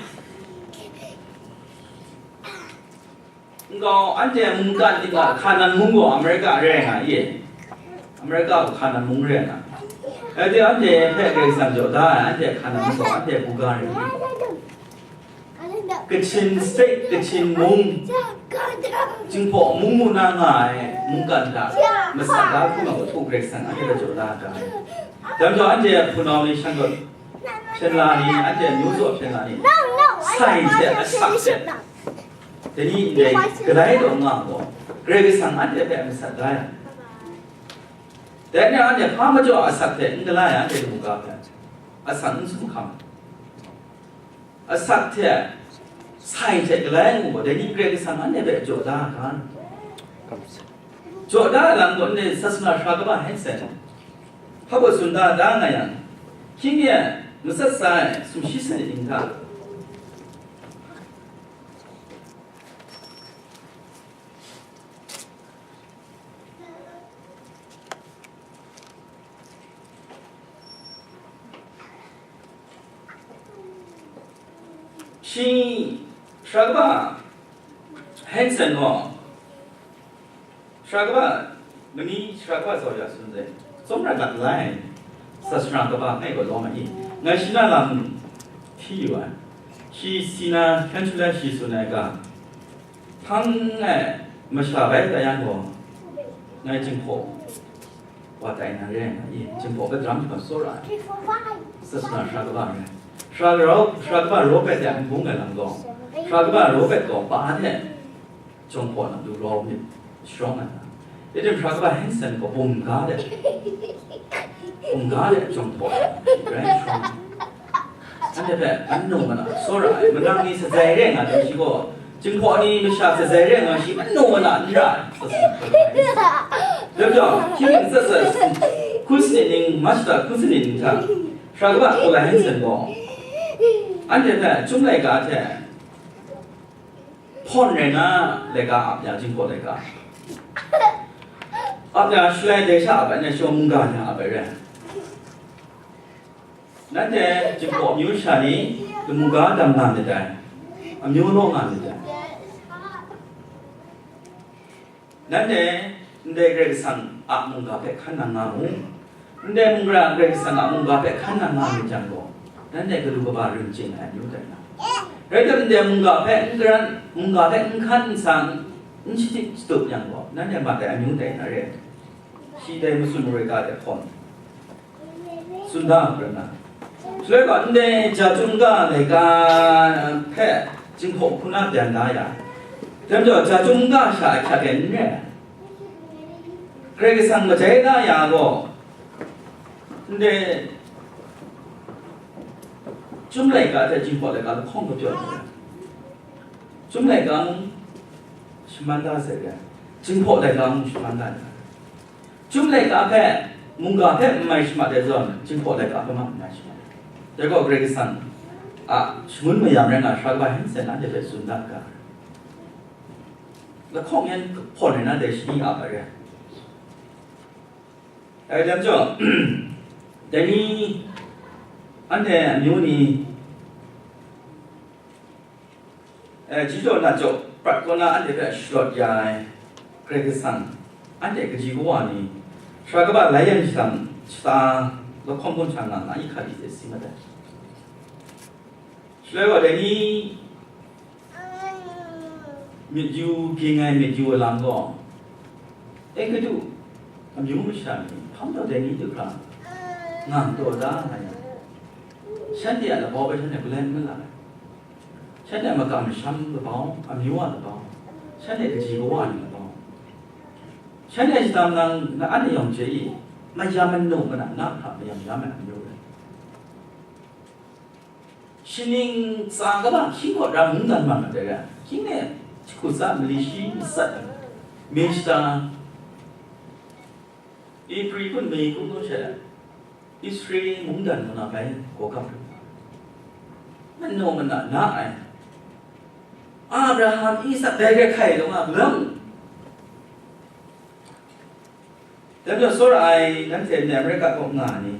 Nkau, anhte mungkan ning a Hkanan mung gaw Amerika rai nga i? Amerika gaw Hkanan mung rai nga. Rai timung, anhte hpe Karai Kasang jaw da ai, anhte Hkanan mung gaw anhte buga rai nga. Kachin State, Kachin mung, Jinghpaw mung mu na nga ai mungkan hta masat da hkrum ai hku Karai Kasang anhte hpe jaw da ga ai. Dai majaw, anhte hpunau ni, shan kaw hpyen la ni, anhte myu zaw hpyen la ni, sai hte asak hte, dai ni ndai galai taw nga gaw, Karai Kasang anhte hpe masat da ai. Dai ni anhte hpa majaw asak hte n galai ai, anhte kamu ga hpe asak n sumhkam. Asak hte sai hte galai ngu gaw, dai ni Karai Kasang anhte hpe jaw da ai hkan. Jaw da ai lam gaw, ndai sasana sara kaba Hanson, hpa gaw tsun da da nga yang, hkying e matsat sa ai sumshi sanit ning hta, shi sara kaba Hanson gaw, sara kaba, mani sara kaba Zau Ya Sun zaw, tsawmra gat lai, sasana kaba ngai gaw lawm ai i? Ngai shi na lam hti yu ai. Shi si na hkyen hkrit la shi tsun ai ga, hpang e masha bai tai yang gaw, ngai Jinghpaw wa tai na re ai nga i? Jinghpaw hpe daram hkrup tsawra ai. Sasana sara kaba rai. Sara rau, sara kaba Robert hte n bung ai lam gaw, sara kaba Robert gaw pa hte Jinghpaw na du rau myit sharawng ai nga. Rai timung, sara kaba Hanson gaw bum ga de, bum ga de Jinghpaw na rai sharawng ai. Anhte hpe manu mana tsawra ai, manang ni sazai re nga jang shi gaw, Jinghpaw ni masha sazai re nga shi manu mana n ra ai. Dai majaw, hkying tsat tsat hkun sanit ning, March hta hkun sanit ning hta, sara kaba Paul Hanson gaw, anhte hpe Chyum laika hte hpawn rai nga, laika ap ya, Jinghpaw laika ap ya, shaloi dai sha ap ai, ngai shi gaw mungga hta ap ai rai. Nanhte Jinghpaw amyu sha ni kamu ga dam nga myit dai, amyu law nga myit dai. Nanhte ndai Karai Kasang a mungga hpe hkan nang nga mu. Ndai mungga Karai Kasang a mungga hpe hkan nang nga myit jang gaw, nanhte galu kaba ring chyen ai amyu tai na. Rai timung, ndai mungga hpe n karan, mungga hpe n hkan n sang, n shadip shatup yang gaw, nanhte mat ai amyu tai na re. Shi dai matsun maroi ga hte hpawn tsun da ai hku rai na. Shaloi gaw, ndai Ja Chyum ga laika hpe Jinghpaw hku na byan da ya, dai majaw, Ja Chyum ga sha ahkyak e n re ai. Karai Kasang majai da ya gaw, ndai Chyum laika hte Jinghpaw laika lahkawng kapyaw ai. Chyum laika mung shaman da sai re ai. Jinghpaw laika mung shaman da ai. Chyum laika hpe, mungga hpe n mai shamat ai zawn, Jinghpaw laika hpe mung n mai shamat ai. Dai gaw Karai Kasang a shangun mayam rai nga, sara kaba Hanson anhte hpe tsun da ga, lahkawng yan hpawn rai na dai shani a bai rai. Dai lam jaw, dai ni, anhte amyu ni, eh, ji jaw na jaw prat kaw na anhte hpe shalawt ya ai Karai Kasang, anhte kaji kawa ni, sara kaba lai yang shadang shata lahkawng hpung hta nga nga, i hkra di hte si mat ai. Shaloi wa dai ni, myit yu ging ai myit yu ai lam gaw, Egutu amyu masha ni hpang taw dai ni du hkra ngang taw da nga yang, shanhte a labau hpe shanhte galoi n la ai. Shanhte a makam masham labau, amyu a labau, shanhte kaji kawa ni labau, shanhte shadang nang na an e yawng chye i, Mayam manu mana na hta mayam ya ma amyu rai. Shaning tsa kaba hkying kaw ram mungdan man mat ai rai. Hkying ne, hku tsa mali shi matsat ai. Mishta, Ipri kun mei kung nu she, Israel mungdan mana bai gaw kap rai. Manu mana na ai. Abraham, Isak, dai rai hkai lung a, galang. Dai majaw, tsawra ai, nanhte ndai Amerika kaw nga ni?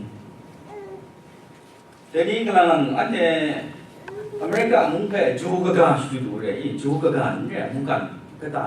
Dai ni kalang lang, anhte Amerika mung hpe jaw kaga shadu du re i, jaw kaga n re ai mungkan kata?